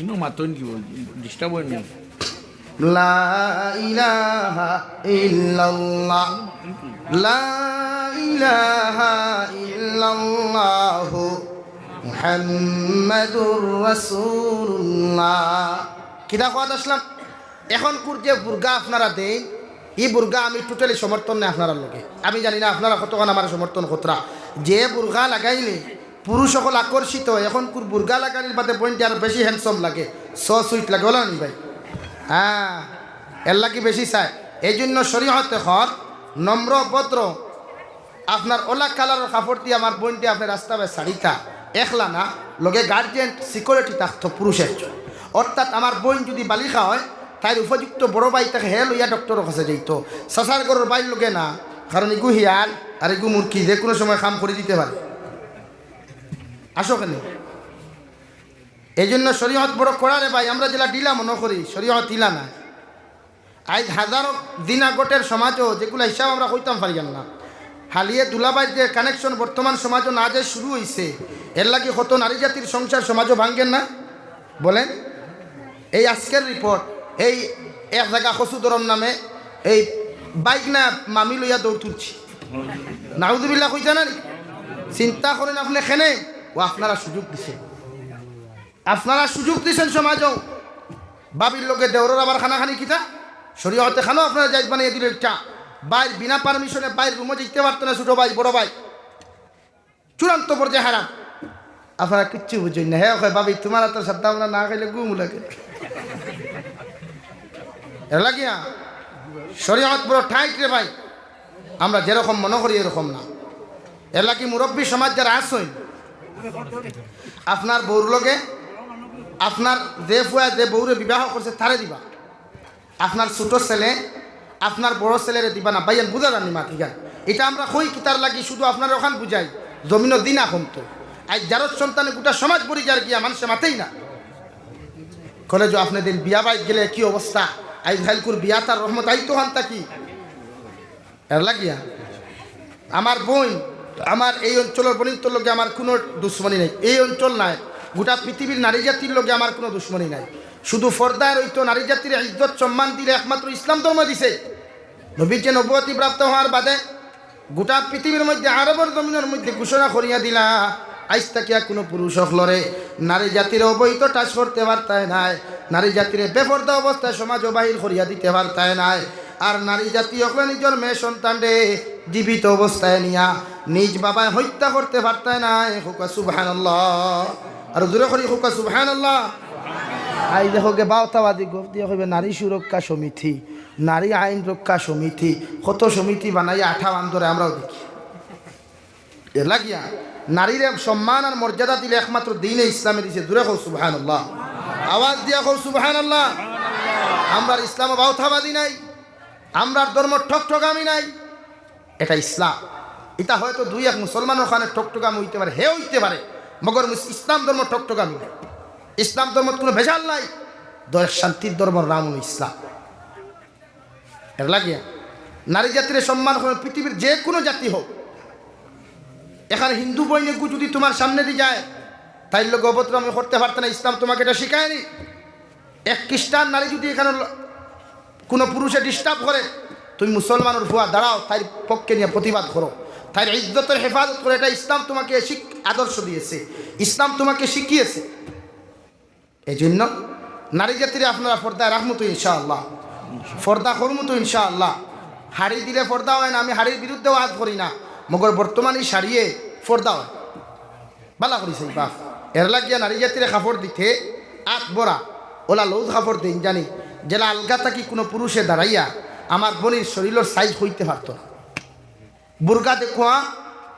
ইনো মাতইন কি বল, disturb অইন নি? লা ইলাহা ইল্লাল্লাহ, লা ইলাহা ইল্লাল্লাহু মুহাম্মাদুর রাসূলুল্লাহ। কিতা কওয়াত আসলাম? এখনকুর যে বুরকা আপনারা দেইন, ই বুরকা আমি totally সমর্থন নাই আপনারার লগে। আমি জানি না আপনারা কতখান আমারে সমর্থন করতরা। যে বুরকা লাগাইলে পুরুষ অকল আকর্ষিত অয়, এখনকুর বুরকা লাগানির বাদে বইনটি আরো বেশি handsome লাগে, so sweet লাগে, অলা নি ভাই? হ্যাঁ, এরলাগি বেশি চায়। এই জন্য শরীয়তে কর নম্র ভদ্র আপনার অলা কালারর কাপড় দিয়া আমার বইনটি আপনে রাস্তা বায় ছাড়িতা, একলা না, লগে guardian security থাকতো পুরুষ একজন। অর্থাৎ আমার বইন যুদি বালিকা অয়, তাইর উপযুক্ত বড় ভাই থাকে, হে লইয়া ডক্টরর কাছে যাইতো, চাচার ঘরর ভাইর লগে না, কারণ ইগু হিয়াল আর ইগু মুরকি, যেকুনু সময় কাম করি দিতে পারে। আসো কেনে? এই জন্য শরীয়ত বড় কড়া রে ভাই, আমরা যেলা ঢিলা মনো করি, শরীয়ত ইলা নায়। আইজ হাজারো জিনা ঘটের সমাজো, যেগুলা হিসাব আমরা কইতাম পারিয়ার না। হালিয়ে দুলাভাইর যে connection বর্তমান সমাজো না যে শুরু অইছে, এরলাগি কত নারী জাতির সংসার সমাজো ভাঙ্গের না? বলেন, এই আজকের report, এই এক জাগা কচু দরম নামে এই বাইক না মামি লইয়া দৌড় তুলছি। নাউজুবিল্লাহ কইতা না নি? চিন্তা করইন আপনে কেনে, ও আপনারা সুযোগ দিছে। আপনারা সুযোগ দিছইন সমাজো। ভাবির লগে দেওরর আবার কানাকানি কিতা? শরীয়তে খানো আপনারা জায়েজ বানাইয়া দিলো একটা। ভাইর বিনা permission-এ ভাইর রুমো যাইতে পারতো না ছোট ভাই, বড় ভাই। চূড়ান্ত পর্যায়ে হারাম। আপনারা কিচ্ছু বুঝইন না। হে কয়, "ভাবি, তুমার আতর সাদা আমরা না খাইলে ঘুম লাগে।" এরলাগিয়া শরীয়ত বড় tight রে ভাই। আমরা যেরকম মনো করি এরকম না। এরলাগি মুরব্বি সমাজ যারা আছইন, আপনার বউর লগে, আপনার যে ফুয়া যে বউরে বিবাহ করছে তারে দিবা। আপনার ছোট ছেলে, আপনার বড় ছেলেরে দিবা না। ভাইয়ান বুঝা যার নি মাত ইখান? ইটা আমরা কই কিতার লাগি? শুধু আপনারে অখান বুঝাই, জমিনো জিনা কমতো। আইজ যারর সন্তানে গোটা সমাজ ভরি যার গিয়া, মানষে মাতেই না। কলেজো আপনে দিন বিয়া বাড়িত গেলে কি অবস্থা? আইজ কাইলকুর বিয়াত আর রহমত আইতো কান থাকি। এরলাগিয়া আমার বইন, আমার এই অঞ্চলর বইনতর লগে আমার কুনু দুশমনি নাই। এই অঞ্চল নায়, গোটা পৃথিবীর নারী জাতির লগে আমার কুনু দুশমনি নাই। শুধু পর্দায় রইতো, নারী জাতির ইজ্জত সম্মান দিলে একমাত্র ইসলাম ধর্ম দিছে। নবীজি নবুয়তি প্রাপ্ত হওয়ার বাদে গোটা পৃথিবীর মধ্যে আরবর জমিনর মধ্যে ঘোষণা করিয়া দিলা, আইজ থাকিয়া কুনু পুরুষ অকলরে নারী জাতিরে অবৈধ touch করতে পারতায় নায়, নারী জাতিরে বেপর্দা অবস্থায় সমাজো বাহির করিয়া দিতে পারতায় নায়। আর নারী জাতি অকলে নিজর মেয়ে সন্তানরে জীবিত অবস্থায় নিয়া নিজ বাবায় হত্যা করতে পারতায় নায়। কউক্কা সুবহানাল্লাহ। আর জোরে করি কউক্কা সুবহানাল্লাহ। আইজ দেখো গে বাউতাবাদী গপ দিয়া কইবে নারী সুরক্ষা সমিতি, নারী আইন রক্ষা সমিতি, কত সমিতি বানাইয়া আঠা বান্দরে আমরাও দেখি। এরলাগিয়া নারীরে সম্মান আর মর্যাদা দিলে একমাত্র দ্বীনে ইসলামে দিছে। জোরে কও সুবহানাল্লাহ, আওয়াজ দিয়া কও সুবহানাল্লাহ। আমরার ইসলামো বাউতাবাদী নাই, আমরার ধর্ম ঠকঠকামি নাই। এটা ইসলাম। ইটা হয়তো দুই এক মুসলমানর কানে ঠকঠকামি অইতে পারে, হে অইতে পারে, মগর মুস-, ইসলাম ধর্ম ঠকঠকামি নাই। ইসলাম ধর্মত কুনু ভেজাল নাই। দশ শান্তির ধর্মর নাম অইলো ইসলাম। এরলাগিয়া নারী জাতিরে সম্মান করইন, পৃথিবীর যে কুনু জাতি হউক। এখানে হিন্দু বইন এগু যুদি তুমার সামনেদি যায়, তাইর লগে অভদ্রামি করতে পারতে না, ইসলাম তুমাকে এটা শিখায়নি। এক খ্রিস্টান নারী যুদি এখানে ল-, কুনু পুরুষে disturb করে, তুমি মুসলমানর ফুয়া দাঁড়াও, তাইর পক্ষে নিয়া প্রতিবাদ করো, তাইর ইজ্জতর হেফাজত করো, এটা ইসলাম তুমাকে শিক-, আদর্শ দিয়েছে, ইসলাম তুমাকে শিখিয়েছে। এই জন্য নারী জাতিরে আপনারা পর্দায় রাখমু তো ইনশাআল্লাহ, পর্দা করমু তো ইনশাআল্লাহ। হাড়ি দিলে পর্দা অয় না, আমি হাড়ির বিরুদ্ধে ওয়াজ করি না, মগর বর্তমানে শাড়িয়ে পর্দা অয়। বালা করি চাইবা। এর লাগিয়া নারী জাতিরে কাপড় দিতে আত ভরা, অলা লউজ কাপড় দেইন জানি, যেলা আলগা থাকি কুনু পুরুষে দাঁড়াইয়া আমার বইনর শরীলর সাইজ কইতে পারতো না। বুরকা দেখো,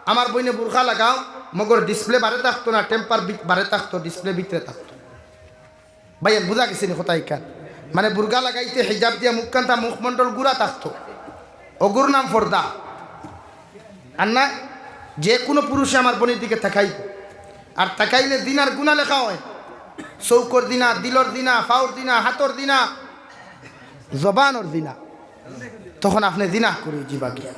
আমার বইনে বুরকা লাগাও, মগর ডিসপ্লে বারে থাকতো না, টেম্পার বি-, বারে থাকতো, ডিসপ্লে ভিতরে থাকতো। ভাইয়ান, বুঝা গেছে নি কথা ইখান? মানে বুরকা লাগাইতে হিজাব দিয়া মুখখানটা, মুখমণ্ডল গুরা থাকতো, অগুর নাম পর্দা। আর না, যে কুনু পুরুষে আমার বইনর দিকে তাকাইবো, আর তাকাইলে জিনার গুনা লেখা অয়, চউখর জিনা, দিলর জিনা, পাওর জিনা, হাতর জিনা, জবানর জিনা, তখন আপনে জিনা করি যিবা গিয়া।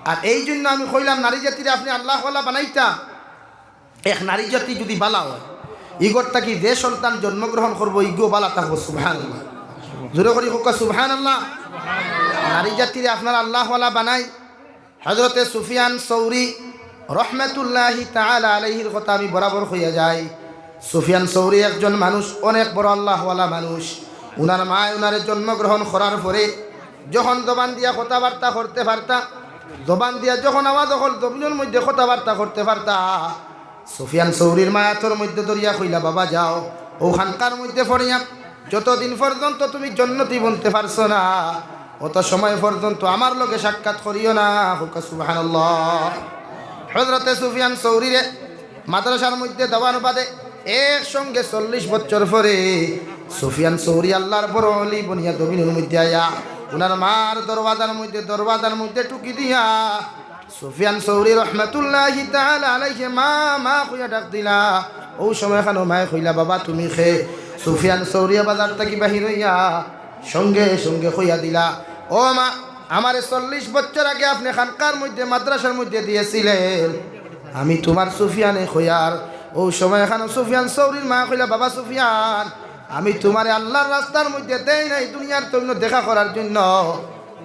আর এই জইন্য আমি কইলাম, নারী জাতিরে আপনে আল্লাহওয়ালা বানাইতা। এক নারী জাতি যুদি বালা অয়, ইগর থাকি যে সন্তান জন্মগ্রহণ করবো, ইগু বালা থাকবো। সুবহানাল্লাহ। জোরে করি কউক্কা, সুবহানাল্লাহ। নারী জাতিরে আপনারা আল্লাহওয়ালা বানাই। হজরতে সুফিয়ান সৌরি রহমতুল্লাহি তাআলা আলাইহির কথা আমি বরাবর কইয়া যাই। সুফিয়ান সৌরি একজন মানুষ, অনেক বড় আল্লাহওয়ালা মানুষ। উনার মায় উনারে জন্মগ্রহণ করার পরে যখন জবান দিয়া কথাবার্তা করতে পারতা, জবান দিয়া যখন আওয়াজ অকল জমিনর মধ্যে কথাবার্তা করতে পারতা, সুফিয়ান সৌরির মায় আতর মধ্যে ধরিয়া কইলা, "বাবা যাও, অউ খানকার মধ্যে পড়িয়া যতদিন পর্যন্ত তুমি জন্নতি বনতে পারছো না, অত সময় পর্যন্ত আমার লগে সাক্ষাৎ করিও না।" কউক্কা সুবহানাল্লাহ। হজরতে সুফিয়ান সৌরিরে মাদ্রাসার মধ্যে দেওয়ার বাদে একসঙ্গে চল্লিশ বছর পরে সুফিয়ান সৌরি আল্লাহর বড় অলি বনিয়া জমিনর মধ্যে আইয়া উনার মার দরওয়াজার মধ্যে, দরওয়াজার মধ্যে টুকি দিয়া সুফিয়ান সৌরি রহমতুল্লাহি তাআলা আলাইহি মা, মা কইয়া ডাক দিলা। অউ সময়খানো মায় কইলা, "বাবা, তুমি কে?" সুফিয়ান সৌরিয়ে বাজার থাকি বাহির অইয়া সঙ্গে সঙ্গে কইয়া দিলা, "ও মা, আমারে চল্লিশ বছর আগে আপনে খানকার মধ্যে, মাদ্রাসার মধ্যে দিয়াছিলেন, আমি তুমার সুফিয়ানে কইয়ার।" অউ সময়খানো সুফিয়ান সৌরির মায় কইলা, "বাবা সুফিয়ান, আমি তুমারে আল্লাহর রাস্তার মধ্যে দেই নাই দুনিয়ার জমিনো দেখা করার জইন্য,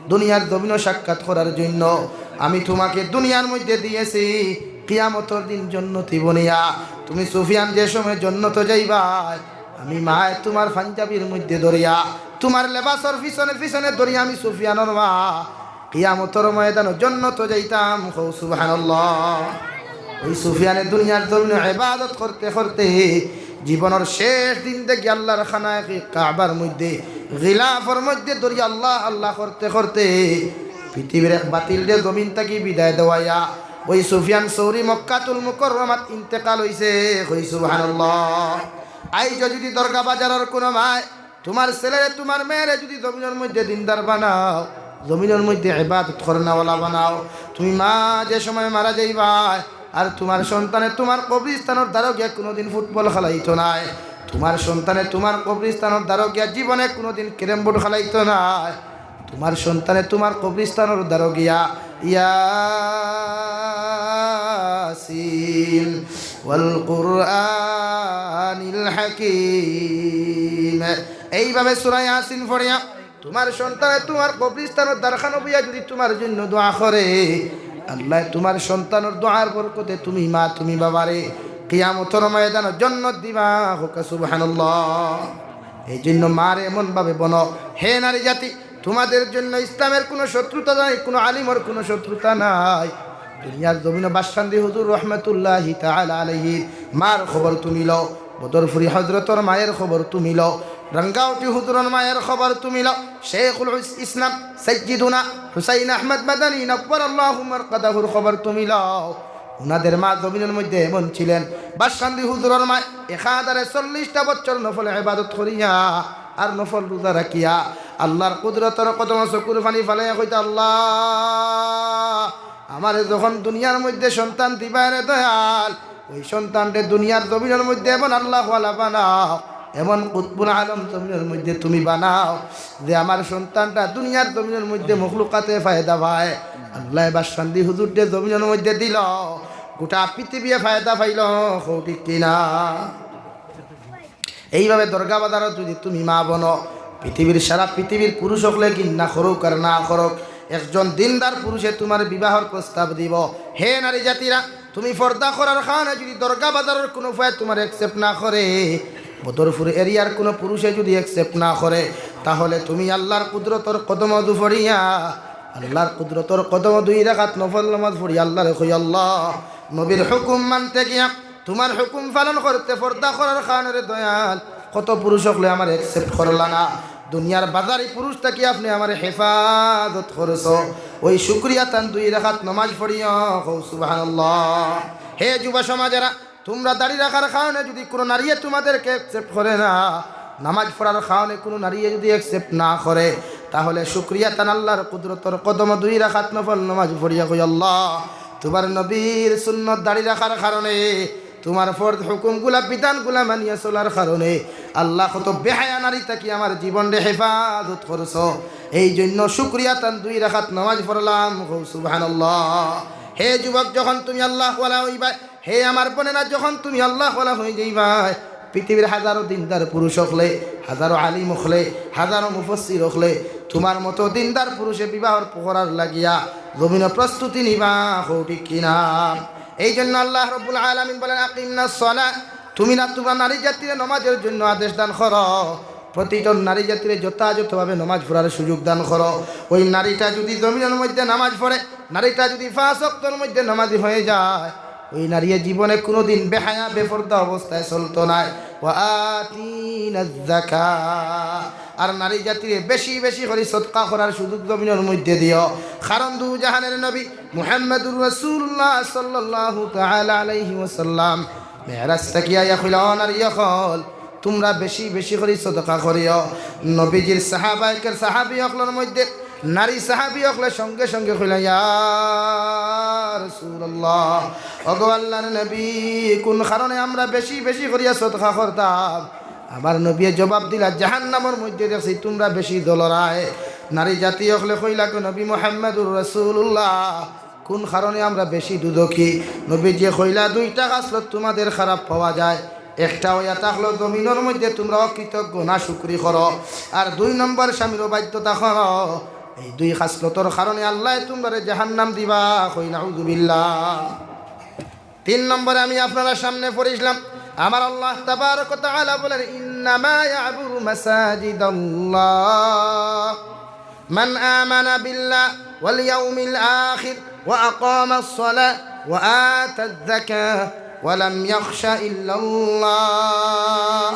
দুনিয়ার জমিনো সাক্ষাৎ করার জইন্য। আমি তুমাকে দুনিয়ার মধ্যে দিয়াছি কিয়ামতর দিন জন্নতি বনিয়া। তুমি সুফিয়ান যে সময় জন্নতো যাইবায়, আমি মায় তুমার পাঞ্জাবির মধ্যে ধরিয়া, তুমার লেবাসর পিছনে পিছনে ধরিয়া আমি সুফিয়ানর মা কিয়ামতর ময়দানো জন্নতো যাইতাম।" কও সুবহানাল্লাহ। অউ সুফিয়ানে দুনিয়ার জমিনো ইবাদত করতে করতে জীবনর শেষ দিন থাকি আল্লাহর খানায়ে কাবার মধ্যে, গিলাফর মধ্যে ধরিয়া আল্লাহ আল্লাহ করতে করতে পৃথিবীর এক বাতিলরে জমিন থাকি বিদায় দেওয়াইয়া অউ সুফিয়ান সৌরি মক্কাতুল মুকাররমাত ইন্তেকাল অইছে। কই সুবহানাল্লাহ। আইজ যুদি দরগা বাজারর কুনু মায় তুমার ছেলেরে, তুমার মেয়েরে যুদি জমিনর মধ্যে দিনদার বানাও, জমিনর মধ্যে ইবাদত করনেওয়ালা বানাও, তুমি মা যে সময় মারা যাইবায়, আর তুমার সন্তানে তুমার কবরস্থানর দ্বারো গিয়া কুনুদিন ফুটবল খেলাইতো নায়, তুমার সন্তানে তুমার কবরস্থানর দ্বারো গিয়া জীবনে কুনুদিন ক্যারম বোর্ড খেলাইতো নায়, তুমার সন্তানে তুমার কবরস্থানর দ্বারো গিয়া ইয়াসিন ওয়াল কুরআনিল হাকিম, এইভাবে সূরা ইয়াসিন পড়িয়া তুমার সন্তানে তুমার কবরস্থানর দ্বারখানো বইয়া যুদি তুমার জইন্য দোয়া করে, আল্লায় তুমার সন্তানর দোয়ার বরকতে তুমি মা, তুমি বাবারে কিয়ামতর ময়দানো জন্নত দিবা। কউক্কা সুবহানাল্লাহ। এই জইন্য মারে এমনভাবে বনো, হে নারী জাতি, তুমাদের জইন্য ইসলামের কুনু শত্রুতা নাই, কুনু আলিমর কুনু শত্রুতা নাই। দুনিয়ার জমিনো বাসকান্দি হুজুর রহমতুল্লাহি তাআলা আলাইহির মার খবর তুমি লও, বদরপুরি হজরতর মায়ের খবর তুমি লও, রাঙ্গাউটি হুজুরর মায়ের খবর তুমি লও, শেখুল ইস-, ইসলাম সাইয়্যিদুনা হুসাইন আহমদ মাদানী নাব্বারাল্লাহু মারকাদাহুর খবর তুমি লও। উনাদের মা জমিনর মধ্যে এমন ছিলেন, বাসকান্দি হুজুরর মায় একাধারে চল্লিশটা বছর নফল ইবাদত করিয়া আর নফল রোজা রাখিয়া আল্লাহর কুদরতর কদমো চকুর পানি ফালাইয়া কইতা, "আল্লাহ, আমারে যখন দুনিয়ার মধ্যে সন্তান দিবায় রে দয়াল, অউ সন্তানরে দুনিয়ার জমিনর মধ্যে এমন আল্লাহওয়ালা বানাও, এমন কুতবুল আলম জমিনর মধ্যে তুমি বানাও, যে আমার সন্তানটা দুনিয়ার জমিনর মধ্যে মখলুকাতে ফায়দা পায়।" আল্লায় বাসকান্দি হুজুররে জমিনর মধ্যে দিল, গোটা পৃথিবীয়ে ফায়দা পাইল। কও ঠিক কিনা? এইভাবে দরগা বাজারো যুদি তুমি মা বনো, পৃথিবীর, সারা পৃথিবীর পুরুষ অকলে ঘিন্না করউক আর না করউক, একজন দিনদার পুরুষে তুমার বিবাহর প্রস্তাব দিব। হে নারী জাতিরা, তুমি পর্দা করার কারণে যুদি দরগা বাজারর কুনু ফুয়ায় তুমারে accept না করে, বদরপুর এরিয়ার কুনু পুরুষে যুদি accept না করে, তাহলে তুমি আল্লাহর কুদরতর কদমো ধু পড়িয়া, আল্লাহর কুদরতর কদমো দুই রাকাত নফল নামাজ পড়িয়া আল্লাহরে কই, "আল্লাহ, নবীর হুকুম মানতে গিয়া, তুমার হুকুম পালন করতে পর্দা করার কারণে রে দয়াল, কত পুরুষ অকলে আমারে accept করলা না। দুনিয়ার বাজারি পুরুষ থাকি আপনে আমারে হেফাজত করছো। ওই শুকরিয়া তান দুই রাকাত নমাজ পড়িও, কও সুবহানাল্লাহ। হে যুব সমাজেরা, তুমরা দাড়ি রাখার কারণে যুদি কুনু নারীয়ে তুমাদেরকে accept করে না, নামাজ পড়ার কারণে কুনু নারীয়ে যুদি accept না করে, তাহলে শুকরিয়া তান আল্লাহর কুদরতর কদমো দুই রাকাত নফল নামাজ পড়িয়া কই, "আল্লাহ, তুমার নবীর সুন্নত দাড়ি রাখার কারণে, তুমার ফরজ হুকুমগুলা, বিধানগুলা মানিয়া চলার কারণে আল্লাহ কত বেহায়া নারী থাকি আমার জীবনরে হেফাজত করছো। এই জন্য শুকরিয়া তান দুই রাকাত নামাজ পড়লাম।" কও সুবহানাল্লাহ। হে যুবক, যখন তুমি আল্লাহওয়ালা অইবায়, হে আমার বোনেরা, যখন তুমি আল্লাহওয়ালা হয়ে যাইবায়, পৃথিবীর হাজারো দিনদার পুরুষ অকলে, হাজারো আলিম অকলে, হাজারো মুফাসসির অকলে, তুমার মতো দিনদার পুরুষে বিবাহর পকরার লাগিয়া জমিনো প্রস্তুতি নিবা, কও ঠিক কিনা? এই জন্য আল্লাহ রাব্বুল আলামিন বলেন, "আকিমনাস সালাহ", তুমি না তুমরা নারী জাতিরে নমাজের জন্য আদেশ দান করো, প্রতিজন নারী জাতিরে যথাযথভাবে নমাজ পড়ার সুযোগ দান করো। ওই নারীটা যুদি জমিনর মধ্যে নামাজ পড়ে, নারীটা যুদি পাঁচ ওয়াক্তর মধ্যে নামাজি হয়ে যায়, ওই নারীয়ে জীবনে কুনুদিন বেহায়া বেপর্দা অবস্থায় চলতো নায়। "ওয়া আতিনাজ যাকা", আর নারী জাতিরে বেশি বেশি করি সদকা করার সুযোগ জমিনর মধ্যে দিও। কারণ দু জাহানের নবী মুহাম্মাদুর রাসূলুল্লাহ সাল্লাল্লাহু তাআলা আলাইহি ওয়াসাল্লাম মেরাজ থাকি আইয়া কইলা, "ও নারী অকল, তুমরা বেশি বেশি করি সদকা করিও।" নবীজির সাহাবায়ে কের-, সাহাবী অকলর মধ্যে নারী সাহাবী অকলে সঙ্গে সঙ্গে কইলা, "ইয়া রাসূলুল্লাহ, ওগো আল্লাহর নবী, কুন কারণে আমরা বেশি বেশি করিয়া সদকা করতাম?" আমার নবীয়ে জবাব দিলা, "জাহান্নামর মধ্যে দেখছি তুমরা বেশি জ্বলরায়।" নারী জাতি অকলে কইলা, "গো নবী মুহাম্মাদুর রাসূলুল্লাহ, কুন কারণে আমরা বেশি দুদখি?" নবীজিয়ে কইলা, "দুইটা খাসলত তুমাদের খারাপ পাওয়া যায়। একটা অইয়া থাকলো জমিনর মধ্যে তুমরা অকৃতজ্ঞ, নাশুকরি করো, আর দুই নম্বর স্বামীর অবাধ্যতা করো। এই দুই খাসলতর কারণে আল্লায় তুমরারে জাহান্নাম দিবা।" কই নাউজুবিল্লাহ। তিন নম্বরে আমি আপনারার সামনে পড়ছিলাম, আমার আল্লাহ তাবারক ওয়া তাআলা বলেন, "ইন্নামা ইয়া'মুরু মাসাজিদাল্লাহ মান আমানা বিল্লাহ ওয়াল ইয়াউমিল আখির ওয়া আকামাস সালাহ ওয়া আতাজ যাকাহ ওয়া লাম ইয়াখশা ইল্লাল্লাহ।"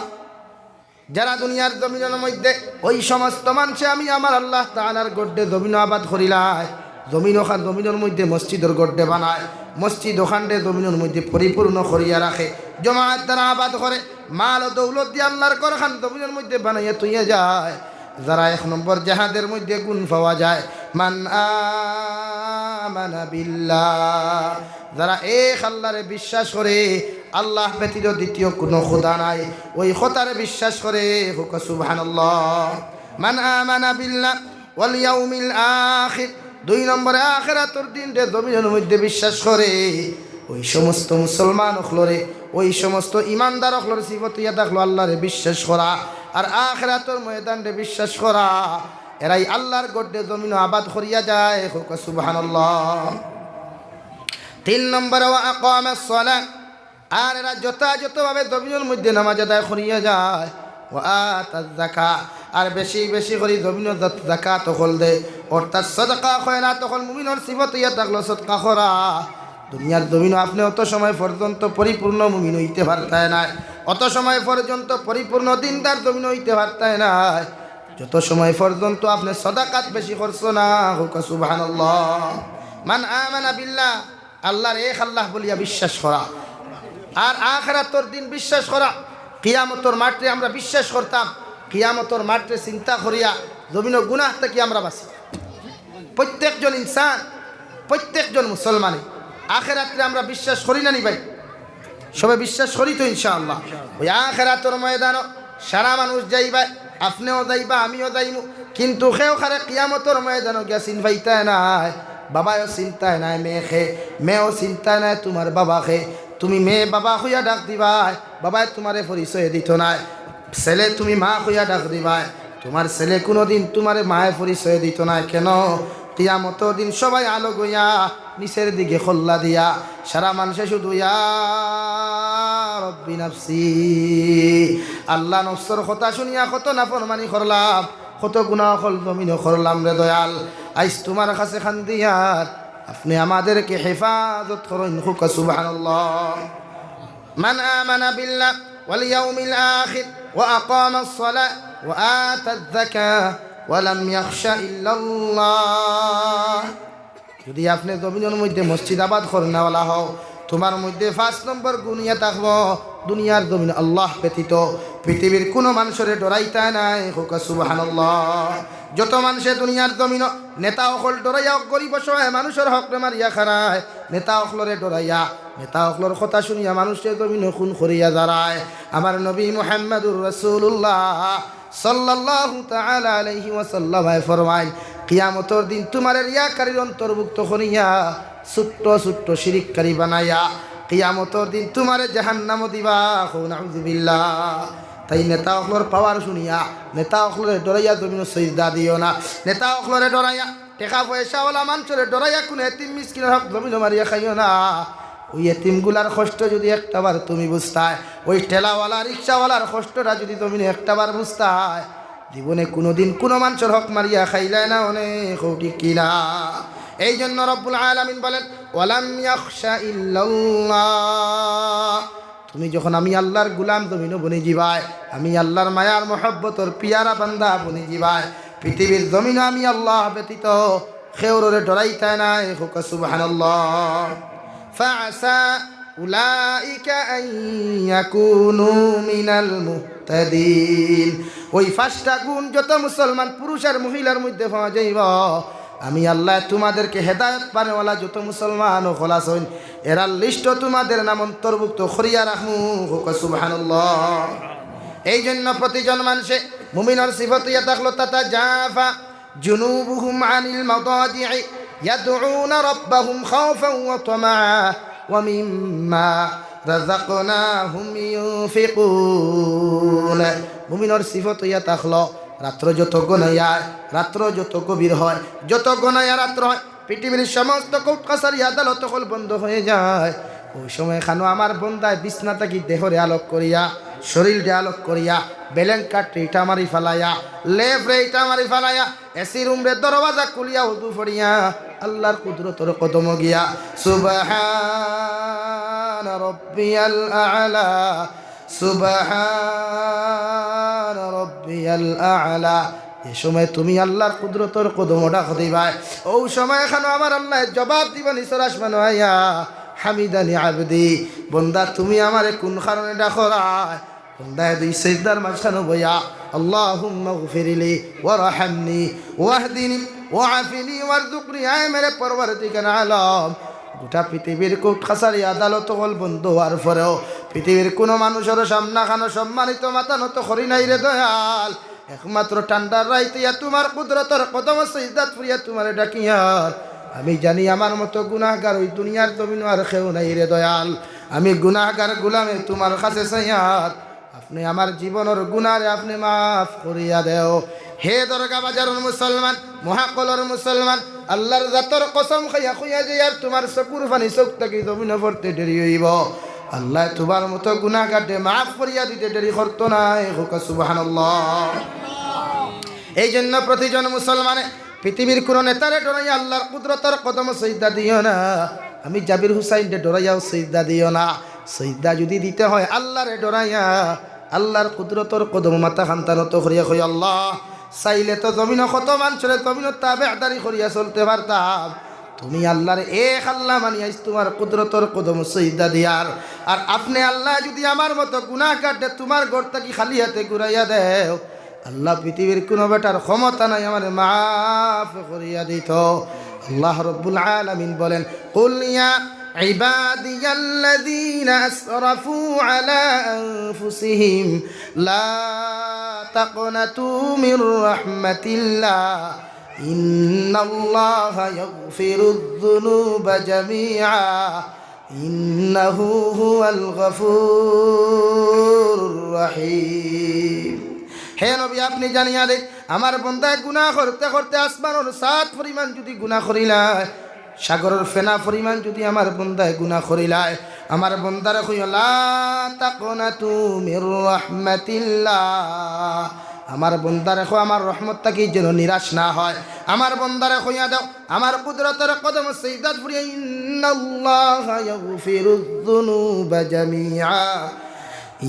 যারা দুনিয়ার জমিনর মধ্যে ওই সমস্ত মানষে আমি আমার আল্লাহ তাআলার গড়রে জমিনো আবাদ করিলায়, জমিন অখান, জমিনর মধ্যে মসজিদর গড়রে বানায়, মসজিদ অখানরে জমিনর মধ্যে পরিপূর্ণ করিয়া রাখে, জমাত দ্বারা আবাদ করে, মাল ও দৌলত দিয়া আল্লাহর ঘরখান জমিনর মধ্যে বানাইয়া থইয়া যায়, যারা এক নম্বর জেহাদের মধ্যে গুণ পাওয়া যায়, মান আমানা বিল্লাহ, যারা এক আল্লাহরে বিশ্বাস করে, আল্লাহ ব্যতীত দ্বিতীয় কুনু খোদা নাই, ওই খোদারে বিশ্বাস করে, কউক্কা সুবহানাল্লাহ। মান আমানা বিল্লাহ ওয়াল ইয়াউমিল আখির, দুই নম্বরে আখেরাতর দিনরে জমিনর মধ্যে বিশ্বাস করে, ওই সমস্ত মুসলমান অকলরে, ওই সমস্ত ইমানদার অকলর সিফত অইয়া থাকলো আল্লাহরে বিশ্বাস করা আর আখেরাতর ময়দানরে বিশ্বাস করা। এরাই আল্লাহর গড়রে জমিনো আবাদ করিয়া যায়, কউক্কা সুবহানাল্লাহ। তিন নম্বরে, ওয়া আকামাস সালাহ, আর এরা যথাযথভাবে জমিনর মধ্যে নামাজ আদায় করিয়া যায়। ওয়া আতাজ যাকাহ, আর বেশি বেশি করি জমিনো জাত-, জাকাত অকল দেয়, অর্থাৎ সদকা খয়রাত অকল। মুমিনর সিফত অইয়া থাকলো সদকা করা। দুনিয়ার জমিনো আপনে অত সময় পর্যন্ত পরিপূর্ণ মুমিন অইতে পারতায় নায়, অত সময় পর্যন্ত পরিপূর্ণ দিনদার জমিনো অইতে পারতায় নায়, যত সময় পর্যন্ত আপনে সদাকাত বেশি করছো না। কউক্কা সুবহানাল্লাহ। মান আমানা বিল্লাহ, আল্লাহর এক আল্লাহ বলিয়া বিশ্বাস করা, আর আখেরাতর দিন বিশ্বাস করা, কিয়ামতর মাঠরে আমরা বিশ্বাস করতাম, কিয়ামতর মাঠরে চিন্তা করিয়া জমিনো গুনাহ থাকি আমরা বাঁচি। প্রত্যেকজন ইনসান, প্রত্যেকজন মুসলমানে আখেরাতরে আমরা বিশ্বাস করি না নি ভাই? সবে বিশ্বাস করি তো ইনশাআল্লাহ। ওই আখেরাতর ময়দানো সারা মানুষ যাইবা, আপনেও যাইবা, আমিও যাইমু, কিন্তু কেউ কারে কিয়ামতর ময়দানো গিয়া চিন পাইতায় নায়, বাবায়ও চিনতায় নায় মেয়ে কে, মেয়েও চিনতায় নায় তুমার বাবা কে। তুমি মেয়ে বাবা কইয়া ডাক দিবায়, বাবায় তুমারে পরিচয় দিতো নায়, ছেলে তুমি মা কইয়া ডাক দিবায়, তুমার ছেলে কুনুদিন তুমারে মায়ে পরিচয় দিতো নায়। কেন? কিয়ামতর দিন সবাই আলগ অইয়া নিচের দিকে কল্লা দিয়া, সারা মানষে শুধু ইয়া রব্বি নাফসি, আল্লাহ নফসর কথা শুনিয়া কত নাফরমানি করলাম, কত গুনাহ অকল জমিনো করলাম রে দয়াল। আইজ তুমার কাছে কান্দিয়ার আপনে আমাদেরকে হেফাজত করইন, কউক্কা সুবহানাল্লাহ। মান আমানা বিল্লাহ ওয়াল ইয়াউমিল আখির ওয়া আকামাস সালাহ ওয়া আতাজ যাকাহ ওয়া লাম ইয়াখশা ইল্লাল্লাহ। যদি আপনে জমিনর মধ্যে মসজিদ আবাদ করনেওয়ালা হও, তুমার মধ্যে পাঁচ নম্বর গুণ ইয়া থাকবো, দুনিয়ার জমিন আল্লাহ ব্যতীত পৃথিবীর কুনু মানষরে ডরাইতা নায়, কউক্কা সুবহানাল্লাহ। যত মানষে দুনিয়ার জমিন নেতা অকল ডরাইয়া গরিব অসহায় মানষর হকরে মারিয়া খারায়, নেতা অকলরে ডরাইয়া, নেতা অকলর কথা হুনিয়া মানষরে জমিনো খুন করিয়া যারায়। আমার নবী মুহাম্মাদুর রাসূলুল্লাহ সাল্লাল্লাহু তাআলা আলাইহি ওয়াসাল্লামে ফরমাইন, কিয়ামতর দিন তুমারে রিয়াকারীর অন্তর্ভুক্ত করিয়া, ছোট্ট ছোট্ট শিরিককারী বানাইয়া, কিয়ামতর দিন তুমারে জাহান্নামো দিবা। কও নাউজুবিল্লাহ। তাই নেতা অকলর পাওয়ার হুনিয়া, নেতা অকলরে ডরাইয়া জমিনো সিজদা দিও না। নেতা অকলরে ডরাইয়া, টেকা পয়সাওয়ালা মানষরে ডরাইয়া কুনু এতিম মিসকিনর হক জমিনো মারিয়া খাইও না। ওই এতিমগুলার কষ্ট যদি একটাবার তুমি বুঝতায়, ওই ঠেলাওয়ালা রিক্সাওয়ালার কষ্টটা যদি জমিনো একটাবার বুঝতায়, জীবনে কুনুদিন কুনু মানষর হক মারিয়া খাইলায় না অনে, কও ঠিক কিনা? এই জন্য রব্বুল আলামিন বলেন, ওয়ালাম ইয়াখশা ইল্লাল্লাহ। তুমি যখন আমি আল্লাহর গুলাম জমিনো বনি যিবায়, আমি আল্লাহর মায়ার মহব্বতর পিয়ারা বান্দা বনি যিবায়, পৃথিবীর জমিনো আমি আল্লাহ ব্যতীত কেউররে ডরাইতায় নায়, কউক্কা সুবহানাল্লাহ। ফাআসা উলাইকা আন ইয়াকুনু মিনাল মুহতাদিন। ওই পাঁচটা গুণ যত মুসলমান পুরুষ আর মহিলার মধ্যে পাওয়া যাইবো, আমি আল্লায় তুমাদেরকে হেদায়েত পানেওয়ালা যত মুসলমান অকল আছইন, এরার লিস্টো তুমাদের নাম অন্তর্ভুক্ত করিয়া রাখমু। কউক্কা সুবহানাল্লাহ। এই জন্য প্রতিজন মানষে মুমিনর সিফত ইয়া থাকলো, তাতাজাফা জুনুবুহুম আনিল মাদাজিই ইয়াদউনা রাব্বাহুম খাওফাও ওয়া তামাআ ওয়া মিম্মা রাযাকনাহুম ইউনফিকুন। মুমিনর সিফত ইয়া থাকলো, রাত্র যত ঘনাইয়া, রাত্র যত গভীর হয়, যত ঘনাইয়া রাত্র হয়, পৃথিবীর সমস্ত কোর্ট কাছারি আদালত অকল বন্ধ হয়ে যায়। ওই সময় খানো আমার বন্দায় বিছনা থাকি দেহরে আলোক করিয়া, শরীররে আলোক করিয়া, ব্ল্যাঙ্কেটরে ইটা মারি ফালাইয়া, লেপরে ইটা মারি ফালাইয়া, এসি রুমরে দরওয়াজা খুলিয়া উজু পড়িয়া আল্লাহর কুদরতর কদমো গিয়া, সুবহান রব্বিয়াল আ'লা, সুবহান রব্বিয়াল আ'লা। যে সময় তুমি আল্লাহর কুদরতর কদমো ডাক দিবায়, ওই সময় খানো আমার আল্লায় জবাব দিবা নিচর আসমানো আইয়া, হামিদানি আবদি, বন্দা তুমি আমারে কুন কারণে ডাকরায়? বন্দায় দুই সিজদার মাঝখানো বইয়া, আল্লাহুম্মাগফিরলি ওয়ারহামনি ওয়াহদিনি ওয়াআফিনি ওয়ারযুকনি, আয় মেরে পরওয়ারদিগার আলম। গোটা পৃথিবীর কোর্ট কাছারি আদালত অকল বন্ধ হওয়ার পরেও পৃথিবীর কুনু মানষর সামনা খানো সম্মানিত মাথা নত করি নাই রে দয়াল। একমাত্র ঠান্ডার রাইত ইয়া তুমার কুদরতর কদমো সিজদাত পড়িয়া তুমারে ডাকিয়ার। আমি জানি আমার মতো গুনাহগার ওই দুনিয়ার জমিনো আর কেউ নাই রে দয়াল। আমি গুনাহগার গুলামে তুমার কাছে চাইয়ার, আপনে আমার জীবনর গুনারে আপনে মাফ করিয়া দেও। হে দরগা বাজারর মুসলমান, মহাকলর মুসলমান, আল্লাহর জাতর কসম খাইয়া কইয়া যাইয়ার, তুমার চকুর পানি চউখ থাকি জমিনো পড়তে দেরি অইবো। আল্লায় তুমার মতো গুনাহগাররে মাফ করিয়া দিতে দেরি করতো নায়। কউক্কা সুবহানাল্লাহ। এই জন্য প্রতিজন মুসলমানে পৃথিবীর কুনু নেতারে ডরাইয়া আল্লাহর কুদরতর কদমো সিজদা দিও না। আমি জাবির হুসাইনরে ডরাইয়াও সিজদা দিও না। সিজদা যদি দিতে হয় আল্লাহরে ডরাইয়া, আল্লাহর কুদরতর কদমো মাথা খানতা নত করিয়া কই, আল্লাহ, চাইলে তো জমিনো কত মানষরে জমিনো তাবেদারি করিয়া চলতে পারতাম। তুমি আল্লাহরে এক আল্লাহ মানি আইজ তুমার কুদরতর কদমো সিজদা দিয়ার। আর আপনে আল্লায় যদি আমার মতো গুনাহগাররে তুমার ঘর থাকি খালি হাতে ঘুরাইয়া দেও, আল্লাহ পৃথিবীর কুনু বেটার ক্ষমতা নাই আমারে মাফ করিয়া দিতো। আল্লাহ রব্বুল আলামিন বলেন, কুল ইয়া ইবাদিয়াল্লাযীনা আসরাফু আলা আনফুসিহিম লা তাকনাতু মির রাহমাতিল্লাহ ইন্নাল্লাহা ইয়াগফিরুয যুনুবা জামিআ ইন্নাহু হুয়াল গফুরুর রহিম। হে নবী, আপনে জানিয়া দেইন, আমার বন্দায় গুনাহ করতে করতে আসমানর ছাদ পরিমাণ যুদি গুনাহ করিলায়, সাগরর ফেনা পরিমাণ যুদি আমার বন্দায় গুনাহ করিলায়, আমার বন্দারে কইও, লা তাকনাতু মির রাহমাতিল্লাহ। আমার বন্দারে কও আমার রহমত থাকি যেন নিরাশ না হয়। আমার বন্দারে কইয়া দেও আমার কুদরতর কদমো সিজদাত পড়িয়া, ইন্নাল্লাহা ইয়াগফিরুয যুনুবা জামিআ,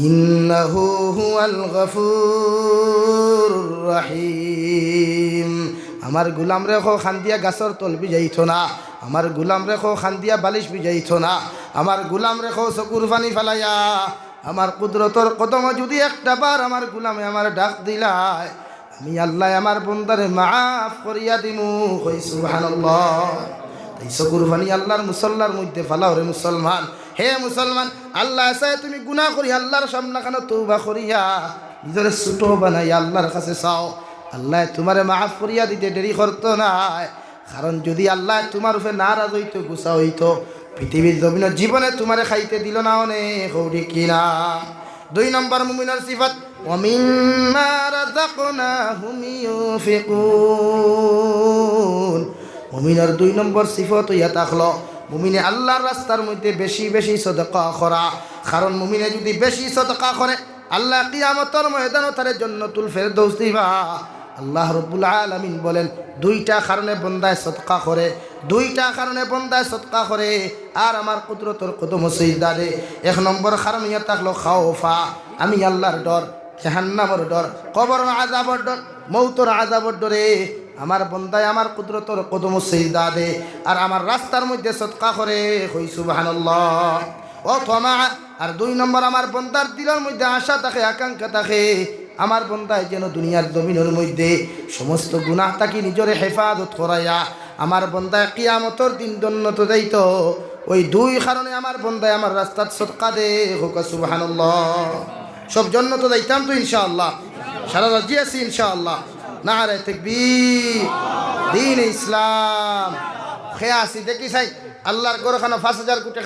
ইন্নাহু হুয়াল গফুরুর রহিম। আমার গুলামরে কও কান্দিয়া গাছর তল ভিজাইতো না, আমার গুলামরে কও কান্দিয়া বালিশ ভিজাইতো না, আমার গুলামরে কও চকুর পানি ফালাইয়া আমার কুদরতর কদমো যুদি একটা বার আমার গুলামে আমারে ডাক দিলায়, আমি আল্লায় আমার বন্দারে মাফ করিয়া দিমু। কই সুবহানাল্লাহ। তাই চকুর পানি আল্লার মুসল্লার মধ্যে ফালাও রে মুসলমান। হে মুসলমান, আল্লায় চায় তুমি গুনা করি আল্লার সামনাখানো তওবা করিয়া নিজরে ছোট বানাইয়া আল্লার কাছে চাও, আল্লায় তুমারে মাফ করিয়া দিতে দেরি করতো নায়। কারণ যুদি আল্লায় তুমার উপরে নারাজ অইতো, গুসা অইতো, পৃথিবীর জমিনো জীবনে তুমারে খাইতে দিলো না অনে, কও ঠিক কিনা? দুই নম্বর মুমিনর সিফত, ওয়া মিম্মা রাযাকনাহুম ইউনফিকুন। মুমিনর দুই নম্বর সিফত অইয়া থাকলো, মুমিনে আল্লার রাস্তার মধ্যে বেশি বেশি সদকা করা। কারণ মুমিনে যুদি বেশি সদকা করে, আল্লায় কিয়ামতর ময়দানো তারে জন্নতুল ফেরদৌস দিবা। আল্লাহ রব্বুল আলামিন বলেন, দুইটা কারণে বন্দায় সদকা করে, দুইটা কারণে বন্দায় সদকা করে, আর আমার কুদরতর কদমো সিজদা দে। এক নম্বর কারণ অইয়া থাকলো খাওফা, আমি আল্লার ডর, জাহান্নামর ডর, কবরর আযাবর ডর, মউতর আযাবর ডরে আমার বন্দায় আমার কুদরতর কদমো সিজদা দে, আর আমার রাস্তার মধ্যে সদকা করে। কই সুবহানাল্লাহ। ওয়া তামাআ, আর দুই নম্বর আমার বন্দার দিলর মধ্যে আশা থাকে, আকাঙ্ক্ষা থাকে, আমার বন্দায় যেন দুনিয়ার জমিনর মধ্যে সমস্ত গুনাহ থাকি নিজরে হেফাজত করাইয়া আমার বন্দায় কিয়ামতর দিন জন্নতো যাইতো। ওই দুই কারণে আমার বন্দায় আমার রাস্তাত সদকা দে। কউক্কা সুবহানাল্লাহ। সব জন্নতো যাইতাম তো ইনশাআল্লাহ। সারা রাজি আছি ইনশাআল্লাহ। নারায়ে তাকবীর, দ্বীনে ইসলাম। কে আছি দেখি চাই, আল্লার ঘরখানো পাঁচ হাজার কোটি